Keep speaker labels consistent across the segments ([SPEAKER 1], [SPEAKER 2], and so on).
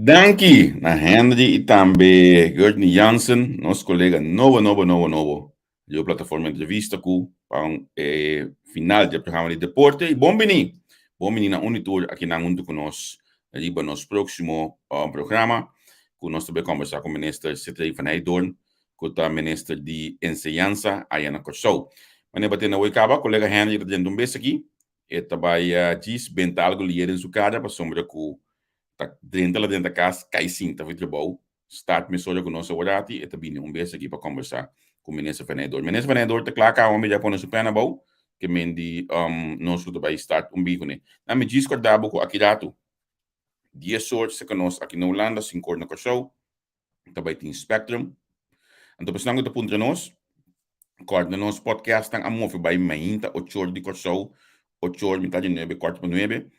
[SPEAKER 1] Danki na Henry i tambe Gertney Jansen, nos kolega nobo, nobo, nobo, nobo di e plataforma Entrevista ku pa e final di e programa di deporte. I bon bini, bon bini na Unitur akinan huntu ku nos riba nos próksimo programa ku nos ta bai kòmbersá ku Minister Sithree van Heydoorn ku ta Minister di Enseñansa aya na Kòrsou. Manera bo tende awor kaba, kolega Henry ta drenta un bes aki. E ta bai djis benta algu lier den su kara pasobra ku ta drenta la drenta kas kai sinta for trabou start mesora ku nos awor ati e ta bini un bes aki pa kombersá ku Minister van Heydoorn. Minister van Heydoorn ta kla kaba mi ya pone su pèn abou ke men di nos ku ta bai start un bi kuné. Na mi djis kòrda bo ku aki ratu 10 or seka nos aki na Hulanda, 5 or na Kòrsou ta bai tin Spectrum. Anto personan ku ta puntra nos, kòrda nos podcastnan a move bai mainta 8 or di Kòrsou, 8 or mitad di nuebe, kuarto pa nuebe,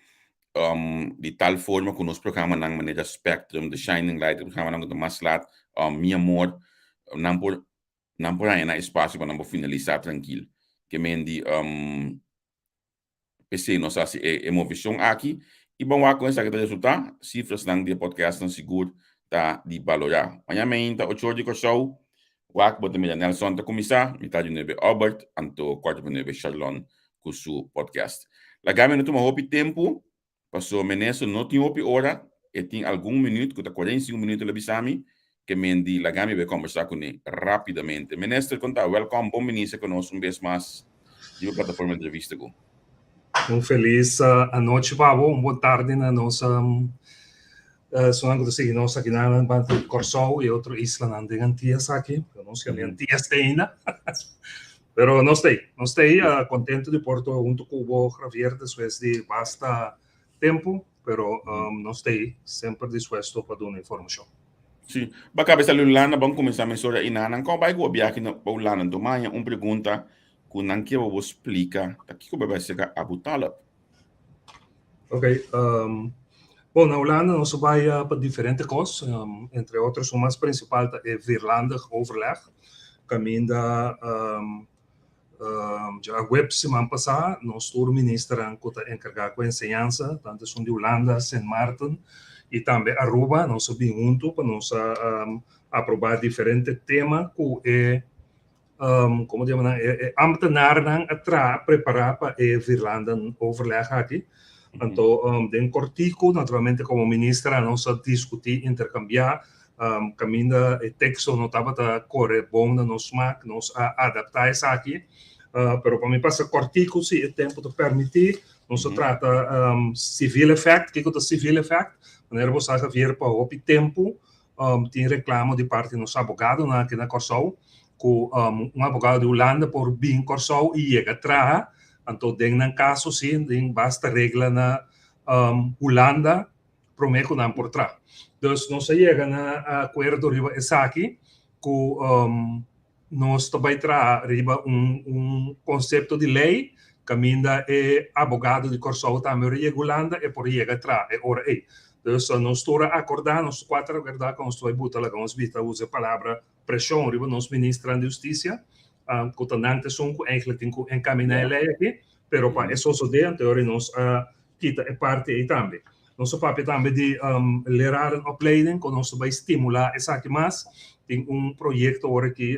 [SPEAKER 1] di tal forma ku nos programanan manera Spectrum, The Shining Light, e programanan ku ta mas lat, Mi Amor, nan por haña nan espasio pa nan por finalisá trankil. Ke men di p'esei nos a hasi e moveshon aki i ban wak kon esaki ta resultá. Sifrasnan di e podcastnan sigur ta di balorá. Mañana mainta 8 or di Kòrsou, wak bo ta mira Nelson ta kuminsá, mitad di nuebe Albert, anto kuarto pa nuebe Sharlon ku su podcast. Laga mi no tuma hopi tempu, paso minister no tin hopi ora, e tin algun minüt ku ta 45 minüt el a bisa mi, ke men di laga mi bai kòmbersá kuné rápidamente. Minister, kon ta? Wèlkòm, bon bini ku nos un bes mas riba plataforma Entrevista ku.
[SPEAKER 2] Un felis anochi pa bo, un bon tardi na nos esnan ku ta sigui nos aki na Kòrsou i otro islanan den Antias aki. Nos yama Antias te ainda. Pero nos ta ei, nos ta ei kontentu di por ta huntu ku bo, Javier, despues di basta tempu, pero nos ta ei semper dispuesto pa duna informashon.
[SPEAKER 1] Sí, ba kabesa di Hulanda, ban kuminsá mesora i nan kon bai ku bo biahe na pa Hulanda. Anto maña un pregunta ku nan ke bo splika ta kiko bo bai seka Aboutaleb.
[SPEAKER 2] Ok, bon, na Hulanda nos a bai pa diferente kos, entre otro su mas prinsipal ta e Vierlandig Overleg, kaminda djaweps siman pasá nos tur ministernan ku ta enkargá ku enseñansa, tantu esun di Hulanda, Sint Maarten i tambe Aruba, nos a bin huntu pa nos a aprobá diferente tema ku e komo ta yama nan, e ambtenarnan a traha, prepará pa e Vierlanden Overleg aki. Anto den kòrtiku, naturalmente komo ministernan nos a diskutí, interkambiá, kaminda e teksto no tabata kore bon na nos smak, nos a adaptá esaki. Pero pa mi pasa kòrtiku, si e tempu ta permití, nos a trata civil effect. Kiko ta civil effect? Manera bo sa, Javier, pa hopi tempu tin reklamo di parti nos abogadonan aki na Kòrsou ku un abogado di Hulanda por bin Kòrsou i yega traha, anto den nan kaso si tin basta regla na Hulanda promé ku nan por traha. Dus nos a yega na akuerdo riba esaki ku nos ta bai traha riba un konsepto di lei kaminda e abogado di Kòrsou tambe ora yega Hulanda e por yega traha e ora ei. Dus nos tur a akordá, nos kuater a akordá ku nos ta bai buta laga nos bita usa e palabra preshon riba nos ministernan di hustisia ku ta nan ta esun ku eigentlik tin ku enkaminá e lei aki, pero pa e sosodé anto nos a kita e parti ei tambe. Nos a papia tambe di lerarenopleiding ku nos ta bai stimulá esaki mas. Tin un proyekto awor aki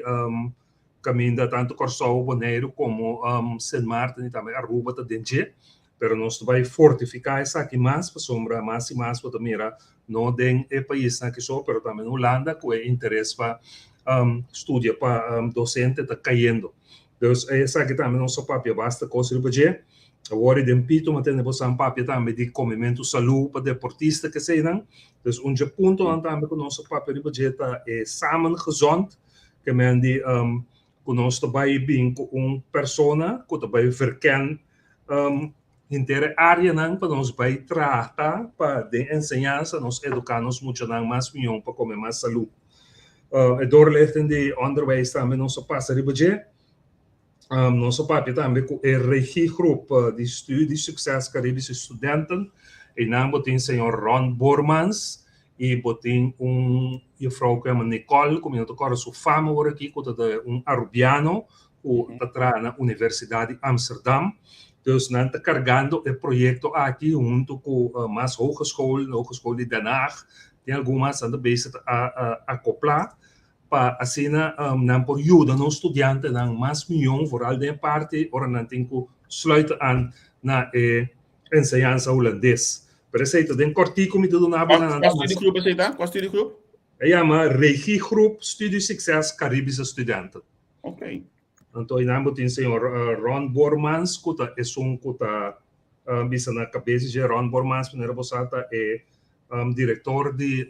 [SPEAKER 2] kaminda tantu Kòrsou, Boneiru komo Sint Maarten i tambe Aruba ta den dje, pero nos ta bai fortifiká esaki mas pasobra mas i mas bo ta mira no den e paisnan aki so pero tambe na Hulanda ku e interes pa studia pa dosente ta kayendo. Dus esaki tambe nos a papia basta kos riba dje. Awor i den pito mi a tende boso papia tambe di komementu salú pa deportista keseinan. Dus un dje puntonan tambe ku nos a papia riba dje ta e samen gezond, ke men di ku nos ta bai bin ku un persona ku ta bai verken henter e áreanan pa nos bai trata pa den enseñansa nos eduká nos muchanan mas mihó pa kome mas salú. E doorlichting di onderwijs tambe nos a pasa riba dje. Nos a papia tambe ku e regiegroep di Studie Succes Caribische Studenten. Einan bo tin señor Ron Boermans i bo tin un juffrouw ku yama Nicole, ku mi no ta kòrda su fama awor aki, ku ta un arubiano ku ta traha na Universidat di Amsterdam. Dus nan ta kargando e proyekto aki huntu ku mas hogeschool, Hogeschool di Den Haag. Tin algun mas nan ta bezig ta akoplá pa asina nan por yuda nos studiantenan mas mihó, vooral den e parti ora nan tin ku sluit aan na e enseñansa hulandes. Pero esei ta den kòrtiku mi ta duna bo nan.
[SPEAKER 1] Kua studiegroep esei ta? Kua studiegroep?
[SPEAKER 2] E yama Regiegroep Studiesucces Caribische Studenten.
[SPEAKER 1] Ok.
[SPEAKER 2] Anto einan bo tin señor Ron Boormans ku ta esun ku ta bisa na kabes di dje. Ron Boormans manera bo sa ta e direktor di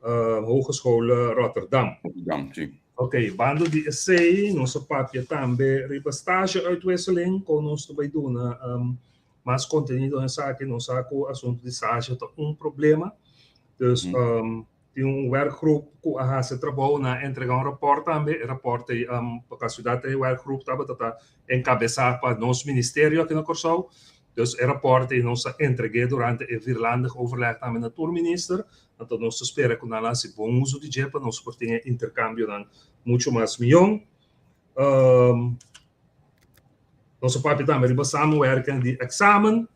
[SPEAKER 2] Hogeschool Rotterdam.
[SPEAKER 1] Rotterdam, si.
[SPEAKER 2] Ok, banda di esei nos a papia tambe riba stage uitwisseling kon nos ta bai duna mas kontenido na esaki. Nos sa ku asuntu di stage ta un problema. Dus Tin un werkgroep ku a hasi trabou, nan a entregá un rapòrt tambe. E rapòrt ei, pa kasualidat e werkgroep tabata ta enkabesá pa nos ministerio aki na Kòrsou. Dus e rapòrt ei nos a entreg'é durante e vierlandig overleg tambe na tur minister. Anto nos ta spera ku nan a hasi bon uso di dje pa nos por tin e interkambionan muchu mas mihó. Nos a papia tambe riba samenwerking di eksamen.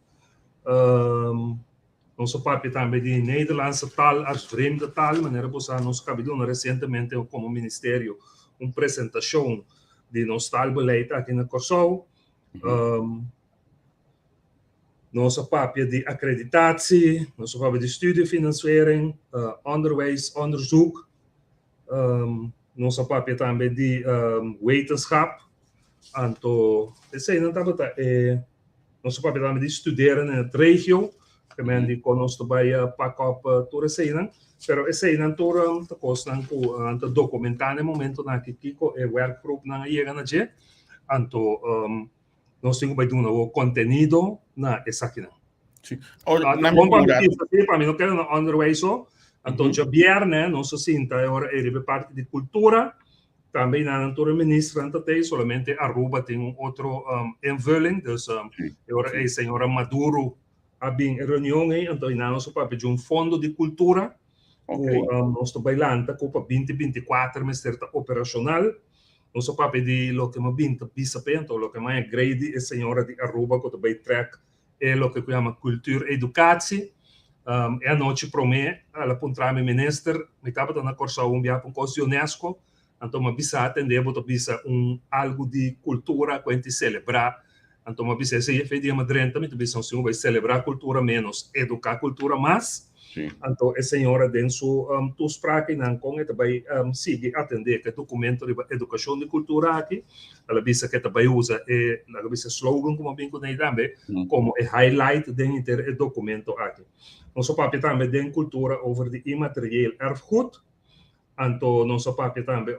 [SPEAKER 2] Nos a papia tambe di Nederlandse taal als vreemde taal, manera bo sa nos kabi duna resientemente komo ministerio un presentashon di nos taalbeleid aki na Kòrsou. Nos a papia di akreditatie, nos a papia di studiefinanciering, onderwijsonderzoek, nos a papia tambe di wetenschap, anto eseinan tabata e. Nos a papia tambe di studeren in het regio, ke men di kon nos ta bai pak op tur eseinan. Pero eseinan tur ta kosnan ku nan ta dokumentá na e momentonan aki kiko e werkgroepnan a yega na dje. Anto nos tin ku bai duna awor kontenido na esakinan.
[SPEAKER 1] Sí. Ora,
[SPEAKER 2] na mi pa mi no keda na onderwijs so. Anto djabièrnè nos a sinta e ora ei riba e parti di kultura. Tambe nan tur e ministernan ta tei, solamente Aruba tin un otro invulling, dus e ora ei señora Maduro a bin e reunion ei, anto nan nos a papia di un fondo di cultura ku nos ta bai lanta ku pa binti 24 mester ta operacional. Nos a papia di loke mi a bin ta bisa p'e, anto loke mi a grei di e señora di Aruba ku ta bai trek e loke ku yama cultuureducatie. E anochi promé el a puntra mi, Minister, mi tabata na Kòrsou un bia pa un kos di UNESCO, anto mi a bisa atendé bo ta bisa un algu di kultura ku hende selebrá. Anto mi a bisa esei efe dia mi a drenta mi ta bisa nos tin ku bai selebrá kultura ménos, eduká kultura mas. Anto e señora den su toespraak einan kon e ta bai sigui atendé ku e dokumento riba edukashon di kultura aki, el a bisa ku e ta bai usa e, laga bisa slogan ku mi a bin kuné tambe, komo e highlight den henter e dokumento aki. Nos a papia tambe den kultura over di immaterieel erfgoed, anto nos a papia tambe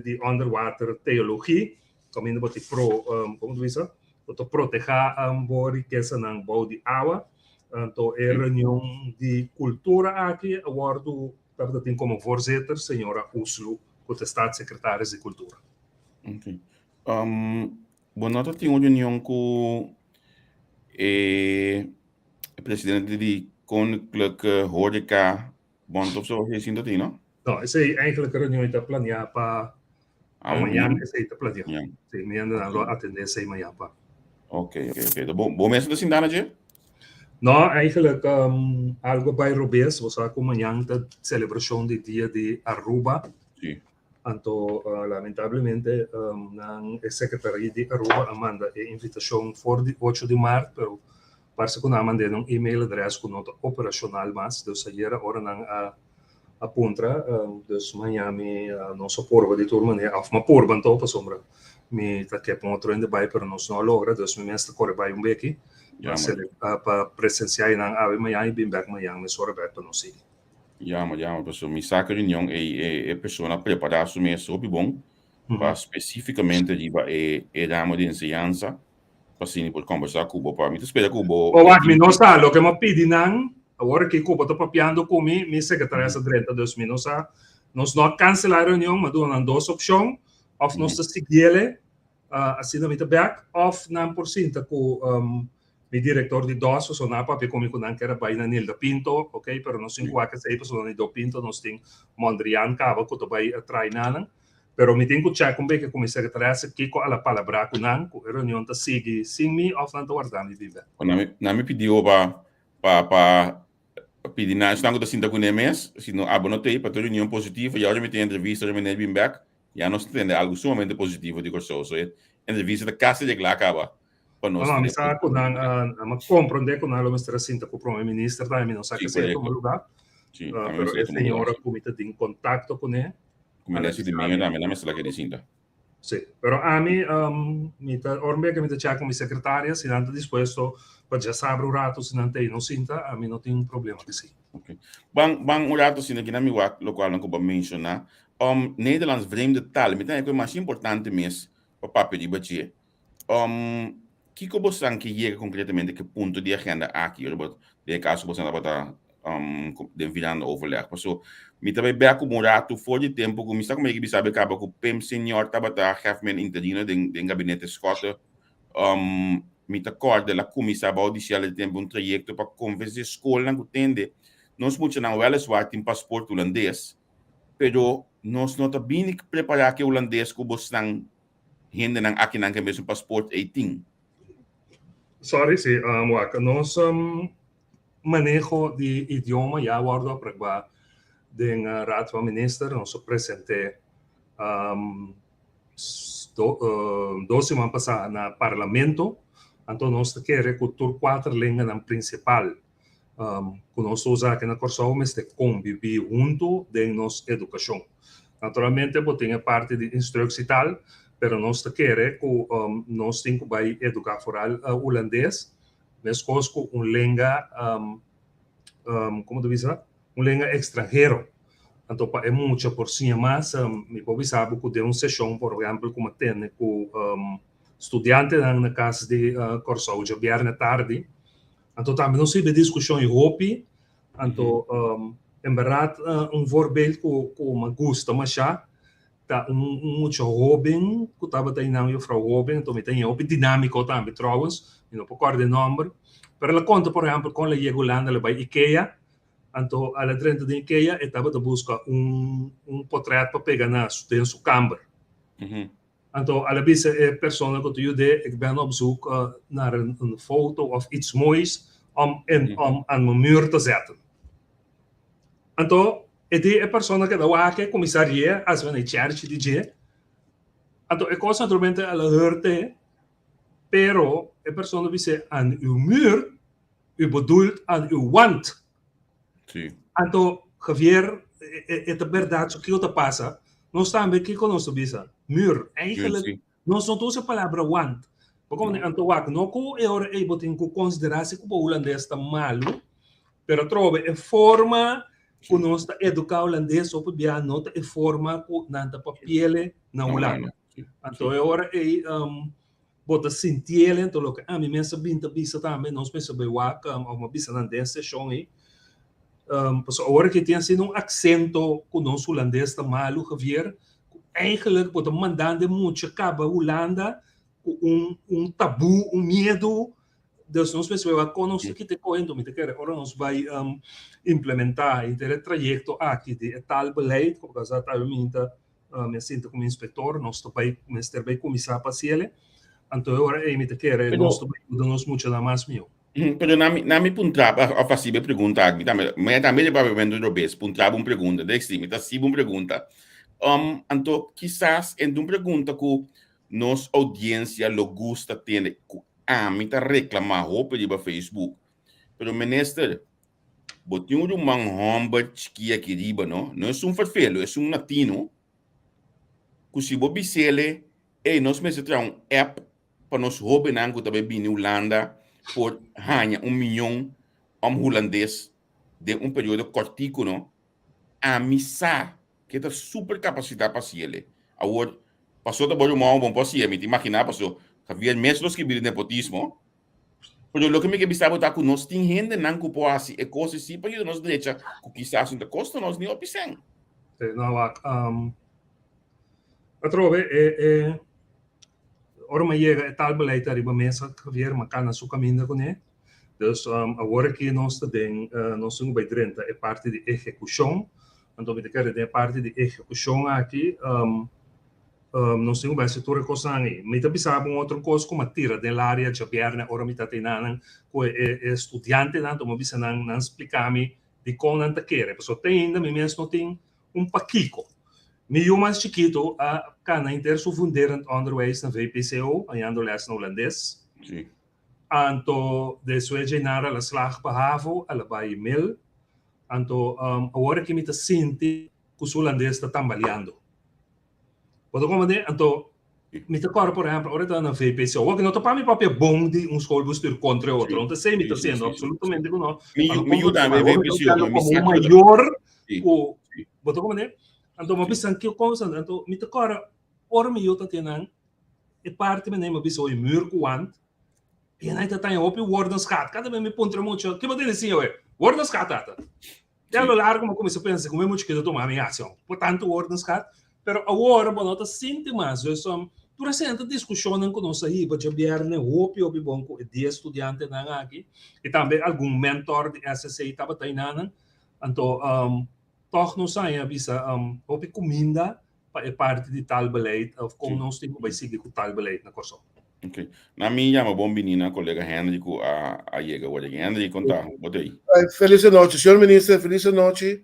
[SPEAKER 2] di onderwater teologie, kaminda bo tin pro, komo ta bisa, bo ta protehá bo rikesanan bou di awa. Anto e reunion di kultura aki a wòrdu tabata tin komo voorzitter señora Uslu ku ta staatssecretaris di kultura.
[SPEAKER 1] Ok. Bo no ta tin un reunion ku e presidente di Koninklijke Horeca Bond of zo, esei ta tin, no?
[SPEAKER 2] No, esei eigenlijk e reunion ta planeá pa mañan, esei ta planeá. Sí, mañan nan lo atendé esei mañan pa.
[SPEAKER 1] Ok, ok, ok. Bo, bo mes ta sinta na dje?
[SPEAKER 2] No, eigenlijk algo bai robes, bo sa ku mañan ta selebrashon di Dia di Aruba.
[SPEAKER 1] Sí.
[SPEAKER 2] Anto lamentablemente nan e secretaria di Aruba a manda e invitacion for di ocho di maart, pero parse cu nan a mand'e na un email adres cu no ta operacional mas, dus ayera ora nan a a puntra, dus maña mi nos a purba di tur manera, of mi a purba anto pasobra mi ta ke pa un otro hende bai pero nos no a logra, dus mi mes ta core bai un beki pa presencia e nan awe maña y bin bek mañan mesora bek pa nos sigui.
[SPEAKER 1] Jammer, jammer, pasobra mi sa ku reunion ei e e persona a prepará su mes hopi bon pa spesífikamente riba e e ramo di enseñansa pa asina por kombersá ku bo. Pa mi ta spera ku bo
[SPEAKER 2] Bo wak, mi no sa loke mi a pidi nan, awor aki ku bo ta papiando ku mi, mi sekretaria sa drenta, dus mi no sa, nos no a kanselá e reunion, mi a duna nan dos opshon, òf nos ta siguiele, asina mi ta bèk, òf nan por sinta ku Mi director di dos pasobra nan a papia cu mi cu nan kier a bay na Nilda Pinto, ok, pero nos tin cu wak esey pasobra na Nilda Pinto nos tin Mondriaan caba cu ta bay trae nanan. Pero mi tin cu check un beke cu mi secretaresse kico a la palabrá cu nan, cu e reunion ta sigui sin mi of nan ta warda mi bin bek.
[SPEAKER 1] Nan mi pidió pa pa pa. Pidi na esnan ku ta sinta kuné mes, si no abo no t'ei pa tur reunion positivo, ya ora mi tin entrevista ora mi bin bèk, ya nos ta tende algu sumamente positivo di Kòrsou. So e entrevista ta kasi reglá kaba pa nos.
[SPEAKER 2] No, mi sa ku nan a komprondé ku nan lo mester a sinta ku prome minister tambe, mi no sa ke si a tuma lugá. Pero e señora ku mi ta tin kontakto kuné.
[SPEAKER 1] Ku minister di medio tambe nan mester a kere sinta.
[SPEAKER 2] Sí, pero ami mi ta ora mi mi ta check ku mi secretaria si nan ta dispuesto pa djasabra un rato si nan ta ei no sinta ami no tin problema ku esei.
[SPEAKER 1] Okay. Ban ban un rato asina kina mi wak lokual nan ku bo a menshoná. Nederlands vreemde taal mi ta haña ku e mas importante mes pa papia riba dje. Kiko bosan ke yega konkretamente ku e punto di agenda aki ora bo den e kaso bosan tabata den virando overleg? Paso mi ta bai bek ku bo un ratu for di tempu ku mi sa ku mi a bisa bo kaba ku Pim Senior tabata hefman interino den den gabinete Schotte. Mi ta kòrda el a kuminsá bou di shèl di tempu un trayekto pa konvensé skolnan ku tende nos muchanan wèleswar tin pasport hulandes pero nos no ta bini prepará ku e hulandes ku bosnan hendenan akinan ke mesun paspoort ei tin.
[SPEAKER 2] Sorry, si, wak, nos maneho di idioma ya a wòrdu aprobá den Raad van Minister. Nos a present'é dos siman pasá na Parlamento. Anto nos ta kere ku tur kuater lenganan prinsipal ku nos ta usa aki na Kòrsou mester kombibí huntu den nos edukashon. Naturalmente bo tin e parti di instructie tal, pero nos ta kere ku nos tin ku bai eduká foral hulandes meskos ku un lenga, komo ta bisa, un lenga ekstranhero. Anto pa e mucha por siña mas, mi por bisa bo ku den un seshon por ehèmpel ku mi a tene ku studiantenan na kas di Kòrsou djabièrnè tardi, Anto tambe nos hiba e diskushon i hopi, anto en bèrdat un voorbeeld ku ku mi gusta mashá ta un un mucha hóben ku tabata einan, un jufrou hóben, anto mi ta haña hopi dinámiko tambe trouwens, mi no por kòrda e nòmber, pero el a konta por ehèmpel kon el a yega Hulanda, el a bai Ikea, anto al a drenta den Ikea e tabata buska un un potrèt pa pega na den su kamber. Anto al a bisa e persona ku ta yud'é, Ik ben op zoek naar een foto of iets moois om in om aan mijn muur te zetten. Anto e di e persona keda wak e kuminsá rie, hasi un chèrchi di dje. Anto e kos naturalmente al a hurt'é, pero e persona bis'é, aan uw muur? U bedoelt aan uw wand.
[SPEAKER 1] Sí.
[SPEAKER 2] Anto, Javier, e ta berdad so kiko ta pasa. Nos tambe kiko nos ta bisa? Muur. Eigenlijk,
[SPEAKER 1] sí.
[SPEAKER 2] nos no ta usa palabra wand. Bo no. Anto wak, no ku e ora ei bo tin ku konsiderá si ku bo hulandes ta malu, pero atrobe e forma ku nos ta eduká hulandes hopi bia no ta e forma ku nan ta papiele na Hulanda. Anto e ora ei um, Bo ta sintiel ento loke ami mes a bin ta bisa tambe, nos mester bai wak of mi a bisa nan den seshon ei. Pasobra awor aki tin asina un aksento ku nos hulandes ta malu, Javier, ku eigenlijk bo ta mandando e mucha kaba Hulanda ku un un tabú, un miedu. Dus nos mester bai wak kon nos ta kita e koe, enton mi ta kere ora nos bai implementá henter e trayekto aki di e taalbeleid, ku ta mi ta Mi a sinta ku mi inspektor, nos ta bai mester bai kuminsá pa hasiel. Anto e ora ei mi ta kere nos ta bai yuda nos muchanan mas mihó.
[SPEAKER 1] Pero na mi na mi puntra òf hasi bo e pregunta aki, mi tambe mi tambe di papiamentu robes, puntra bo un pregunta, dexi mi ta hasi bo un pregunta. Anto kisas e un pregunta ku nos oudiensia lo gusta tende, ku ami ta reklamá hopi riba Facebook. Pero minister, Bo tin un ruman hòmber chikí aki riba, no? No esun ferfelu, esun latino, ku si bo bis'ele, Ey, nos mester traha un app pa nos hóbennan ku ta bai bini Hulanda por haña un mion òm hulandes den un periodo kòrtiku, no? Ami sa ku e ta super kapasitá pa hasiel. Awor, paso ta bo ruman hòmber, bo no por hasiel, mi ta imaginá, paso Javier mes lo skibi di nepotismo. Pero loke mi ke bisa bo ta ku nos tin hendenan ku por hasi e kos así pa yuda nos drecha ku kisas no ta kosta nos ni hopi sèn.
[SPEAKER 2] Sí, no wak. Atrobe e e ora mi a yega e taalbeleid ta riba mesa, Javier, mi a kana su kaminda kuné. Dus awor aki nos ta den nos tin ku bai drenta e parti di ehekushon. Anto mi ta kere den e parti di ehekushon aki Nos tin ku bai hasi tur e kosnan ei. Mi ta bisa bo un otro kos ku mi a tira den laria djabièrnè ora mi ta tei nan ku e studiantenan, mi a bisa nan, nan splika mi Di kon nan ta kere. Pasobra te ainda mi mes no tin un pakiko. Mi yu mas chikitu a kana henter su funderend onderwijs na VPCO, hañando les na hulandes.
[SPEAKER 1] Sí.
[SPEAKER 2] Anto despues dje nada el a slag pa havo, el a bai mil. Anto awor aki mi ta sinti ku su hulandes ta tambaleando. Bo ta komprende? Anto mi ta kòrda por ehèmpel ora e ta na VPCO, awor ki no ta pa mi papia bon di un schoolbestuur kontra e otro, no ta esei mi ta hasiendo, absolutamente ku no.
[SPEAKER 1] Mi
[SPEAKER 2] Pa no
[SPEAKER 1] mi yu
[SPEAKER 2] komprende
[SPEAKER 1] tambe
[SPEAKER 2] mal, ora mi
[SPEAKER 1] VPCO,
[SPEAKER 2] ta
[SPEAKER 1] mi
[SPEAKER 2] komo
[SPEAKER 1] sa
[SPEAKER 2] un
[SPEAKER 1] ku ta
[SPEAKER 2] mayor
[SPEAKER 1] Sí,
[SPEAKER 2] ku
[SPEAKER 1] sí.
[SPEAKER 2] bo ta komprende? Anto mi a bisa ki kos anto mi ta kòrda ora mi yu ta tin nan e parti mi a bisa oye muur ku wand i nan ta taña hopi woordenschat kada bes mi puntra mucha ki bo tene siña oye woordenschat tata ya a lo largo mi a kuminsá pensa ku mi mucha kita tuma mi accion por tantu woordenschat pero awor bo no ta sinti mas dus tur esei ta diskushonnan ku nos a hiba djabièrnè hopi hopi bon ku e dies studiantenan aki i tambe algun mentor di SSA tabata einanan anto tòg nos a haña bisa hopi kuminda pa e parti di taalbeleid of kon nos tin ku bai sigui ku taalbeleid na Kòrsou.
[SPEAKER 1] Ok. Na mi yama bon bini na kolega Henry ku a a yega awor aki. Henry, kon ta? Bo ta ei?
[SPEAKER 3] Felis anochi, señor minister, felis anochi.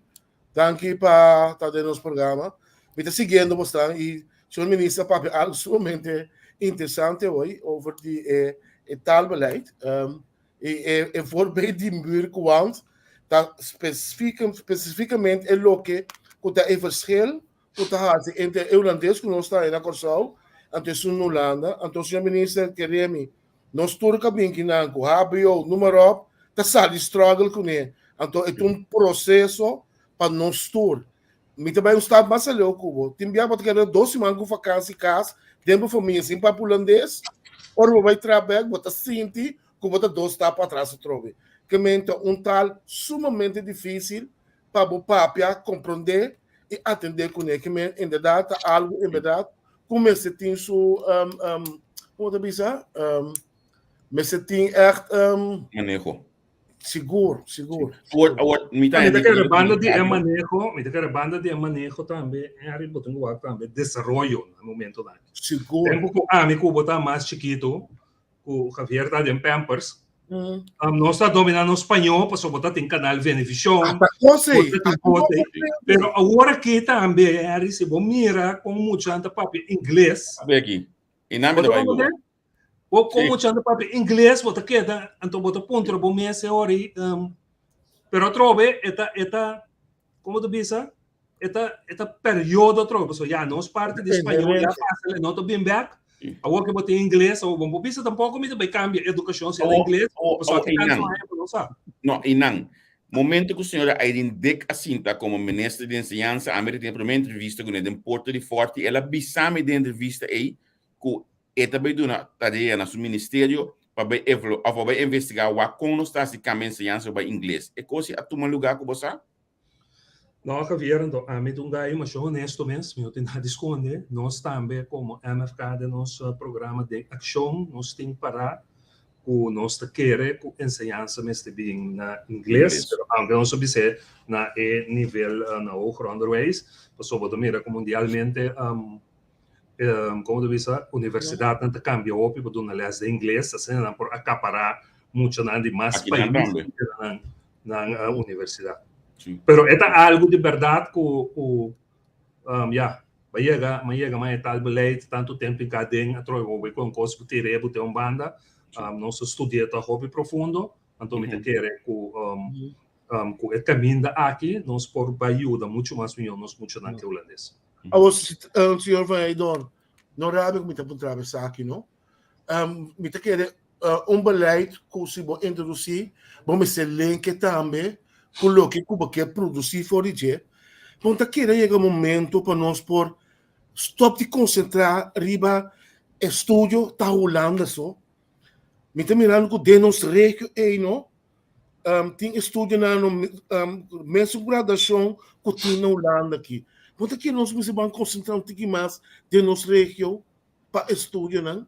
[SPEAKER 3] Danki pa ta den nos programa. Mi ta siguiendo bosnan i señor minister a papia algo sumamente interesante hoy over di e e taalbeleid. Um, i e e voorbeeld di muurkwand ta specifiek specificamente e loke ku ta e verschil ku ta hasi entre e hulandes ku nos ta na Kòrsou anto esun na Hulanda. Anto señor minister kere mi nos tur ka bin kinan ku hbo noem maar op ta sali struggle kuné. Anto e ta un proseso pa nos tur. Mi ta bai un stap mas aleu ku bo. Tin bia bo ta keda dos siman ku vakansi kas den bo famia sin papia hulandes. Ora bo bai traha bèk bo ta sinti ku bo ta dos stap atras atrobe. Ke men ta un taal sumamente difísil pa bo papia, komprondé i atendé kuné. Ke men inderdat ta algu inderdat ku mester tin su komo ta bisa mester tin ègt
[SPEAKER 1] Maneho.
[SPEAKER 3] Sigur, sigur.
[SPEAKER 1] Awor, awor, mi ta
[SPEAKER 2] Mi ta kere banda di e maneho, mi ta kere banda di e maneho tambe, Henry, bo tin ku wak tambe desaroyo na e momentonan aki.
[SPEAKER 3] Sigur.
[SPEAKER 2] Tempu ku ami ku bo ta mas chikitu, ku Javier ta den Pampers, nos ta domina nos spañó pasobra bo ta tin Canal Venevisión,
[SPEAKER 3] Hasta kos ei,
[SPEAKER 2] bo ta tin
[SPEAKER 3] hasta
[SPEAKER 2] kos ei.
[SPEAKER 3] kos ei.
[SPEAKER 2] Pero awor aki tambe, Henry, si bo mira kon muchanan ta papia ingles,
[SPEAKER 1] Papia aki. I nan
[SPEAKER 2] bo
[SPEAKER 1] mi
[SPEAKER 2] ta
[SPEAKER 1] ta bai
[SPEAKER 2] komprende?
[SPEAKER 1] Cuba.
[SPEAKER 2] Bo kon
[SPEAKER 1] Sí.
[SPEAKER 2] muchanan ta papia ingles, bo ta keda, anto bo ta puntra bo mes e ora ei, pero atrobe e ta, e ta, komo ta bisa? E ta, e ta periodo atrobe, pasobra ya nos parti di spañol ya pasa, e no ta bin bek. Awor ke bo tin ingles, awor bo no por bisa tampoko mi ta bai kambia edukashon si na ingles, pasobra aki tantu aña bo no sa.
[SPEAKER 1] No, einan, momento ku señora Irene Dick a sinta komo minister di enseñansa, ami ta tin e promé entrevista kuné den Porta di Forti, el a bisa mi den entrevista ei ku e ta bai duna tarea na su ministerio pa bai evalu òf pa bai investigá wak kon nos ta hasi kambia enseñansa bai ingles. E kos ei a tuma lugá ku bo sa?
[SPEAKER 2] No, Javier, anto ami ta un gai masha honesto mes, mi no tin nada di skonde. Nos tambe komo MFK den nos programa den akshon nos tin pará ku nos ta kere ku enseñansa mester bin na ingles, pero aunke nos a bis'é na e nivel na hoger onderwijs, pasobra bo ta mira ku mundialmente komo ta bisa, universidatnan ta kambia hopi pa duna lès den ingles, asina nan por akapará muchanan di mas
[SPEAKER 1] Akinan
[SPEAKER 2] pais
[SPEAKER 1] tambe.
[SPEAKER 2] ku keda nan nan universidad.
[SPEAKER 1] Sí.
[SPEAKER 2] Pero e ta algo di berdad cu cu um, ya, ba yega, ma yega ma e tal beleid tanto tempo in ka den atrobe bo bai con cos bu tire bu te un banda. Um, nos a studia ta hopi profundo, anto mi ta kere cu um, um, cu e caminda aki nos por bai yuda mucho mas miyo nos muchanan ke hulandes.
[SPEAKER 3] Awor, um, señor Van Heidorn, no rabia cu mi ta puntra esaki, no? Um, mi ta kere uh, un beleid ku si bo introdusí, bo mester lenke tambe ku loke ku bo ke produsí for di dje. Bo ta kere yega un momento pa nos por stop di konsentrá riba estudio ta Hulanda so. Mi ta mirando ku den nos regio ei no, um, tin estudionan no, um, mesun graduashon ku tin na Hulanda aki. Bo ta kere nos mester ban konsentrá un tiki mas den nos regio pa estudionan?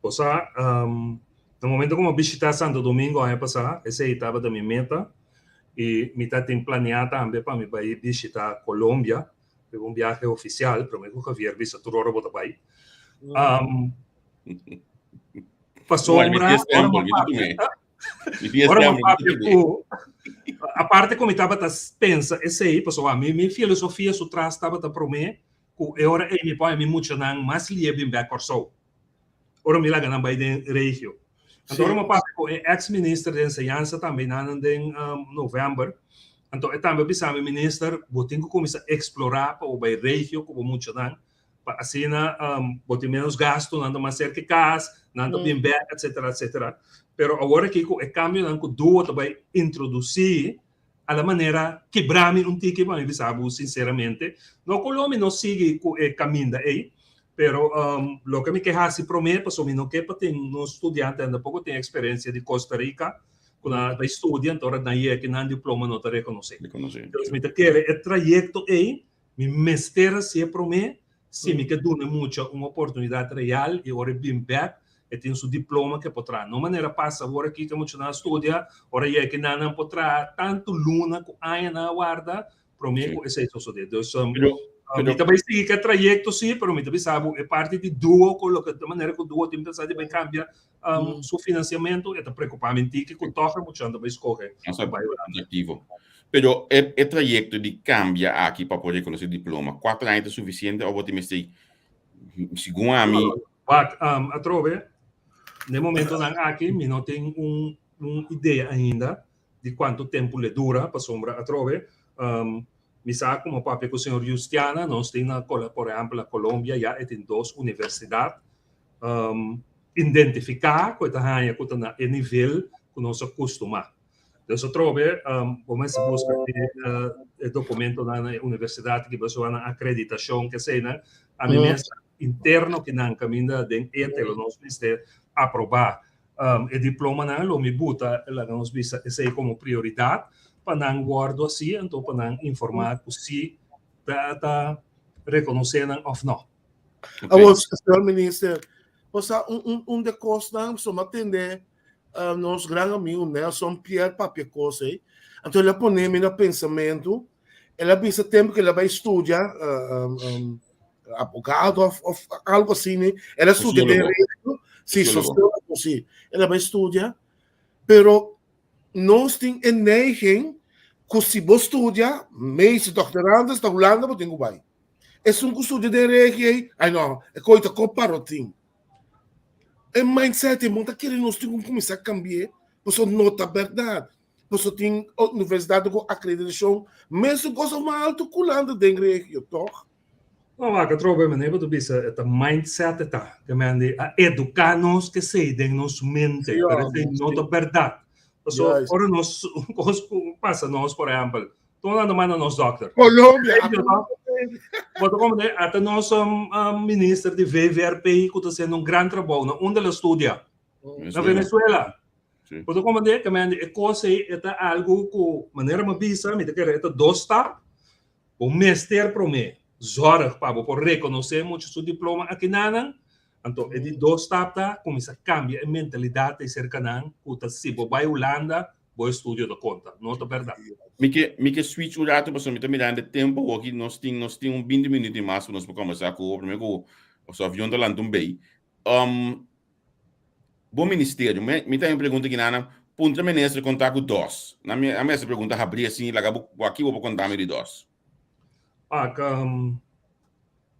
[SPEAKER 2] Bo sa, na momento ku mi a bishitá Santo Domingo aña pasá, esei tabata mi meta i mi ta tin planeá tambe pa mi bai bishitá Colombia riba un biahe ofisial, promé ku Javier bisa tur ora bo ta bai. Pasobra ora mi papia. Ora mi papia ku, aparte ku mi tabata pensa esei, pasobra mi mi filosofia su tras tabata promé ku e ora ei mi por haña mi muchanan mas lié bin bèk Kòrsou. Ora mi laga nan bai den regio. Anto ora mi papia ku e eks minister di enseñansa tambe nan den novèmber, anto e tambe a bisa mi, Minister, bo tin ku kuminsá eksplorá pa bo bai regio ku bo muchanan pa asina bo tin menos gasto, nan ta mas cerca e cas, nan ta bin bek, etcetera, etcetera. Pero awor aki cu e cambionan cu duo ta bay introduci, a la manera kibra mi un tiki pa mi bisa bo sinceramente. No cu lo mi no sigui cu e caminda ey, pero loke mi ke haci prome, pasobra mi no ke pa tin nos studiantenan tampoco tin experiencia di Costa Rica, cu nan a bay studia, anto ora nan yega aki nan diploma no ta reconoci. Entonces mi ta kere e trayecto ey Mi mester hasié promé si mi ke duna e mucha un oportunidat real i ora e bin bèk e tin su diploma ke por traha. No manera pasa awor aki ke muchanan a studia, ora yega ki nan nan por traha tantu luna ku aña nan a warda promé ku esei sosodé. Dus mi ta bai sigui ku e trayekto si, pero mi ta bisa bo e parti di duo ku loke di manera ku duo tin pensa di bai kambia su finansiamentu e ta preokupá mi un tiki ku tòg e muchanan ta bai skohe pa bai Hulanda.
[SPEAKER 1] Pero e e trayecto di cambia aki pa por reconoce diploma, cuatro aña ta suficiente of bo tin mester segun ami.
[SPEAKER 2] Wak, atrobe, n'e momentonan aki mi no tin un un idea ainda di cuanto tempo le dura, pasobra atrobe mi sa como papia cu señor Justiana, nos tin na por ehempel na Colombia ya e tin dos universidad identifica cu e ta haña cu ta na e nivel cu nos a custuma. Dus atrobe bo mester buska e dokumentonan na e universidat ki boso nan akreditashon ke eseinan. Ami mes interno ki nan kaminda den ete lo nos mester aprobá e diplomanan lo mi buta laga nos bisa esei komo prioridat pa nan wòrdu hasi anto pa nan informá ku si ta rekonosé nan òf nò.
[SPEAKER 3] Awor, señor minister, bo sa un de kosnan so mi a tende nos gran amigo Nelson Pierre papia kos ei. Anto el a pone mi na pensamentu. El a bisa tempu ku el a bai studia abogado of of algo asina. El a studia den Reino. Sí, sosiólogo, sí. El a bai studia. Pero nos tin e neiging ku si bo studia, meester, doctorandus, ta Hulanda bo tin ku bai. Esun ku studia den regie ei, ai no, e koi ta ko parotin. E mindset ei bo ta kere nos tin ku kuminsá kambi'é, pasobra no ta bèrdat. Pasobra tin universidat ku akreditashon mesun kos òf mas altu ku Hulanda den regio, tòg?
[SPEAKER 2] No, wak atrobe manera bo ta bisa e ta mindset e ta. Ke men di a eduká nos kesei den nos mente, pero esei no ta bèrdat. Pasobra ora nos kos ku pasa nos, por ehèmpel, Tur nan ta manda nos dokter.
[SPEAKER 3] Colombia.
[SPEAKER 2] Bo ta comprende? Ata nos minister di VVRP ku ta haciendo un gran trabou. Na unda el a studia? Na Venezuela. Bo ta comprende? Ke mende e kos ei e ta algu ku manera mi a bisa mi ta kere e ta dos stap. Bo mester prome zorg pa bo por rekonosé mucha su diploma akinanan. Anto e di dos stap ta kuminsá kambia e mentalidat ei serka nan ku ta si bo bai Hulanda bo estudio ta konta. No ta bèrdat.
[SPEAKER 1] Mi ke mi ke switch un rato pasobra mi ta mirando e tempo awoki nos tin nos tin un binti minuut i mas ku nos por kombersá ku bo promé ku su avion ta lanta un bei. Um, bo ministerio, mi mi ta haña un pregunta aki nana, puntra minister kon ta ku dos. Nan mi a mester pregunta habrí asin laga bo aki bo por konta mi di dos.
[SPEAKER 2] Ak, um,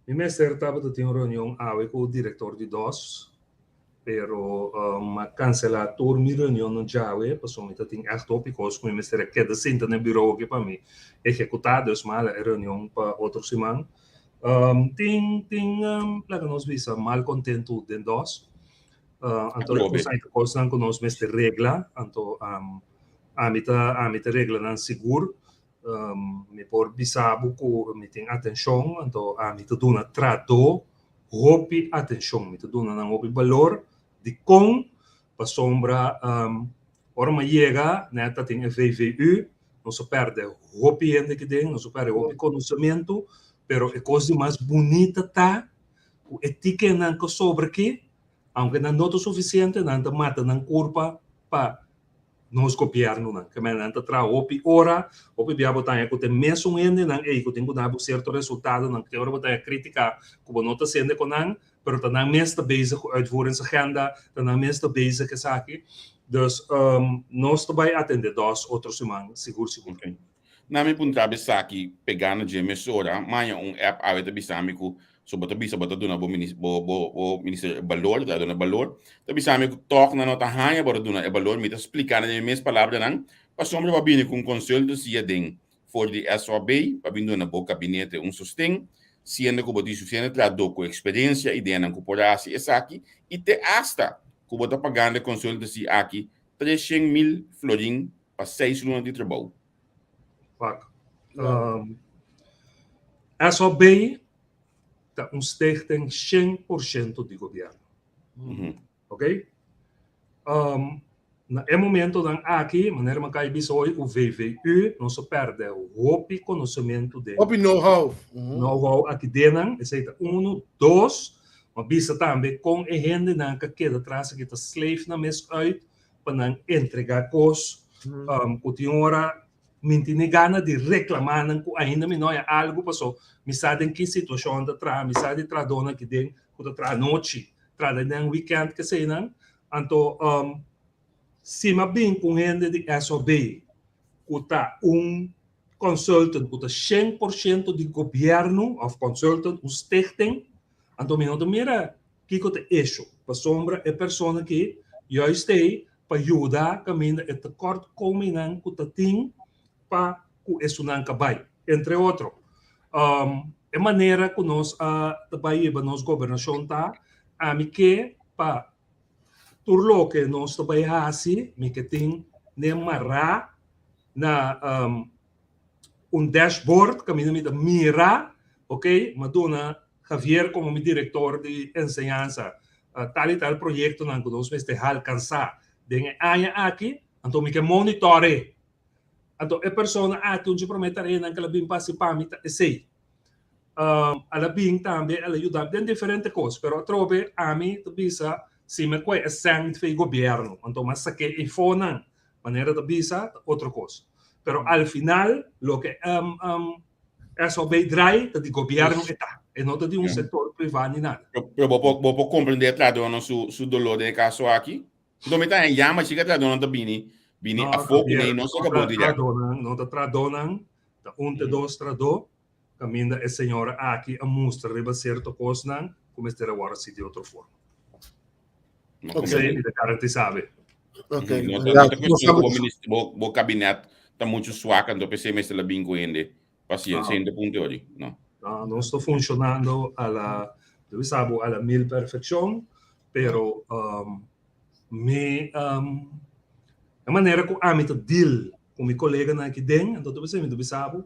[SPEAKER 2] Mi mester tabata tin un reunion awe ku direktor di dos, pero mi a kanselá tur mi reunionnan djawe pasobra mi ta tin ègt hopi kos ku mi mester a keda sinta na e birou aki pa mi ehekutá, dus mi a hala e reunion pa otro siman. Tin tin laga nos bisa malkontentu den dos, anto e kos ei ta kosnan ku nos mester regla, anto ami ta ami ta regla nan sigur. Mi por bisa bo ku mi tin atenshon, anto ami ta duna trahadó hopi atenshon, mi ta duna nan hopi balor. Dikon? Pasobra ora mi a yega nèt ta tin e VVU, nos a pèrdè hopi hende aki den, nos a pèrdè hopi konosementu, pero e kos di mas bunita ta ku e tikenan ku sobra aki, aunke nan no ta sufisiente, nan ta mata nan kurpa pa nos gobièrnunan. Ke manera nan ta traha hopi ora, hopi bia bo ta haña ku ta e mesun hendenan ei ku tin ku da bo sierto resultadonan. Te ora bo ta haña krítika ku bo no ta sende ku nan, Pero ta nan mes ta bezig ku uitvoeringsagenda, ta nan mes ta bezig esaki. Dus nos ta bai atende dos otro siman sigur sigur.
[SPEAKER 1] Okay. Na mi puntra bo esaki pegá na dje mesora, maña un app awe ta bisa mi ku so bo ta bisa bo ta duna bo minis bo bo bo minister e balor, ta duna balor, ta bisa mi ku tòg nan no ta haña bo ta duna e balor, mi ta splika na mi mes palabranan pasobra bo a bini ku un consultancy aden for di SOB pa bin duna bo kabinete un sosten, siendo ku bo tin sufisiente trahadó ku eksperensia i ideanan ku por hasi esaki i te asta ku bo ta pagando e consultancy aki 300,000 florin pa seis luna di trabou.
[SPEAKER 2] Wak. SOB ta un stichting 100% di gobièrnu. Ok? Na e momentonan aki, manera mi a kai bisa hoy, ku VVU nos a pèrdè hopi konosementu den.
[SPEAKER 3] Hopi know-how.
[SPEAKER 2] Know-how aki den nan, esei ta unu. Dos, mi a bisa tambe kon e hendenan ka keda tras aki ta sleef nan mes uit pa nan entregá kos ku tin ora mi tene gana di reklamá nan ku ainda mi no haña algu paso mi sa den ki situashon ta traha, mi sa di trahadónan aki den ku ta traha anochi, traha den wikènt keseinan. Anto si mi a bin ku un hende di SOB ku ta un consultant ku ta 100% di gobièrnu òf consultant, un stichting, anto mi no ta mira kiko ta esho, pasobra e persona aki juist ei pa yuda kaminda e tekortkomingnan ku ta tin pa ku esunnan ka bai. Entre otro, e manera ku nos a ta bai hiba nos gobernashon ta, ami ke pa tur loke nos ta bai hasi, mi ke tin ne mará na un dashboard kaminda mi ta mira, ok, mi a duna Javier komo mi direktor di enseñansa tal i tal proyektonan ku nos mester alkansá den e aña aki, anto mi ke monitor'é. Anto e persona aki un dje promé tareanan ku el a bin pa hasi pa mi ta esei. El a bin tambe el a yuda den diferente kos, pero atrobe ami ta bisa si mi a kohe e sèn di gobièrnu, anto mi a sak'é eifonan, manera ta bisa ta otro kos. Pero al final loke SOB draai ta di gobièrnu e ta, e no ta di un sektor privá ni nada.
[SPEAKER 1] Pero bo por bo por komprendé e trahadónan su su doló den e kaso aki? Anto mi ta haña yama si ku e trahadónan ta bini bini afó ku nei no saka bo dirèkt.
[SPEAKER 2] No ta trahadónan, ta un te dos trahadó kaminda e señora aki a mustra riba sierto kosnan ku mester a wòrdu hasi di otro forma. Esei mi ta garantisá be.
[SPEAKER 3] Ok.
[SPEAKER 1] No ta, no ta cuestión cu bo minister, bo, bo kabinet ta mucho swak, anto p'esei mester la bin cu hende pa haci
[SPEAKER 2] No.
[SPEAKER 1] hende punto ori. No.
[SPEAKER 2] No, nos ta funcionando a la, yo bisa bo a la mil perfeccion, pero um, mi, um, e manera cu ami ta deal cu mi coleganan aki den, anto ta p'esei mi ta bisa bo,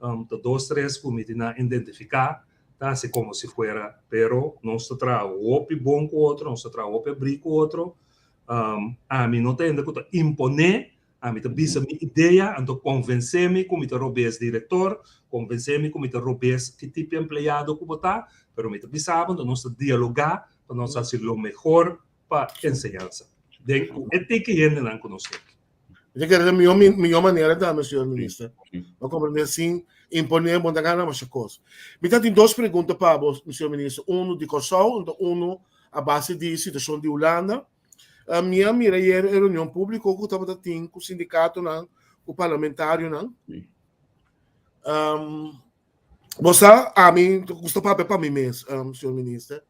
[SPEAKER 2] um, ta dos tres cu mi tin a identifica, ta haci como si fuera, pero nos ta traha hopi bon cu otro, nos ta traha hopi abri cu otro, Um, ami no ta hende ku ta imponé, ami ta bisa mi idea, anto konvensé mi ku mi ta robes direktor, konvensé mi ku mi ta robes ki tipo empleado ku bo ta, pero mi ta bisa bo, anto nos ta dialogá pa nos hasi lo mehor pa enseñansa. Den ku e tiki hendenan ku nos tin.
[SPEAKER 3] Mi ta kere ta mihó mihó manera tambe, señor minister. Bo komprendé sin imponé bo no ta gana masha kos. Mi ta tin dos pregunta pa bo, señor minister. Unu di Kòrsou, anto unu A base di situashon di Hulanda, mi a mira ayer e reunion públiko ku tabata tin ku sindikatonan, ku parlamentarionan. Bo sa, ami ta gusta papia pa mi mes, señor minister.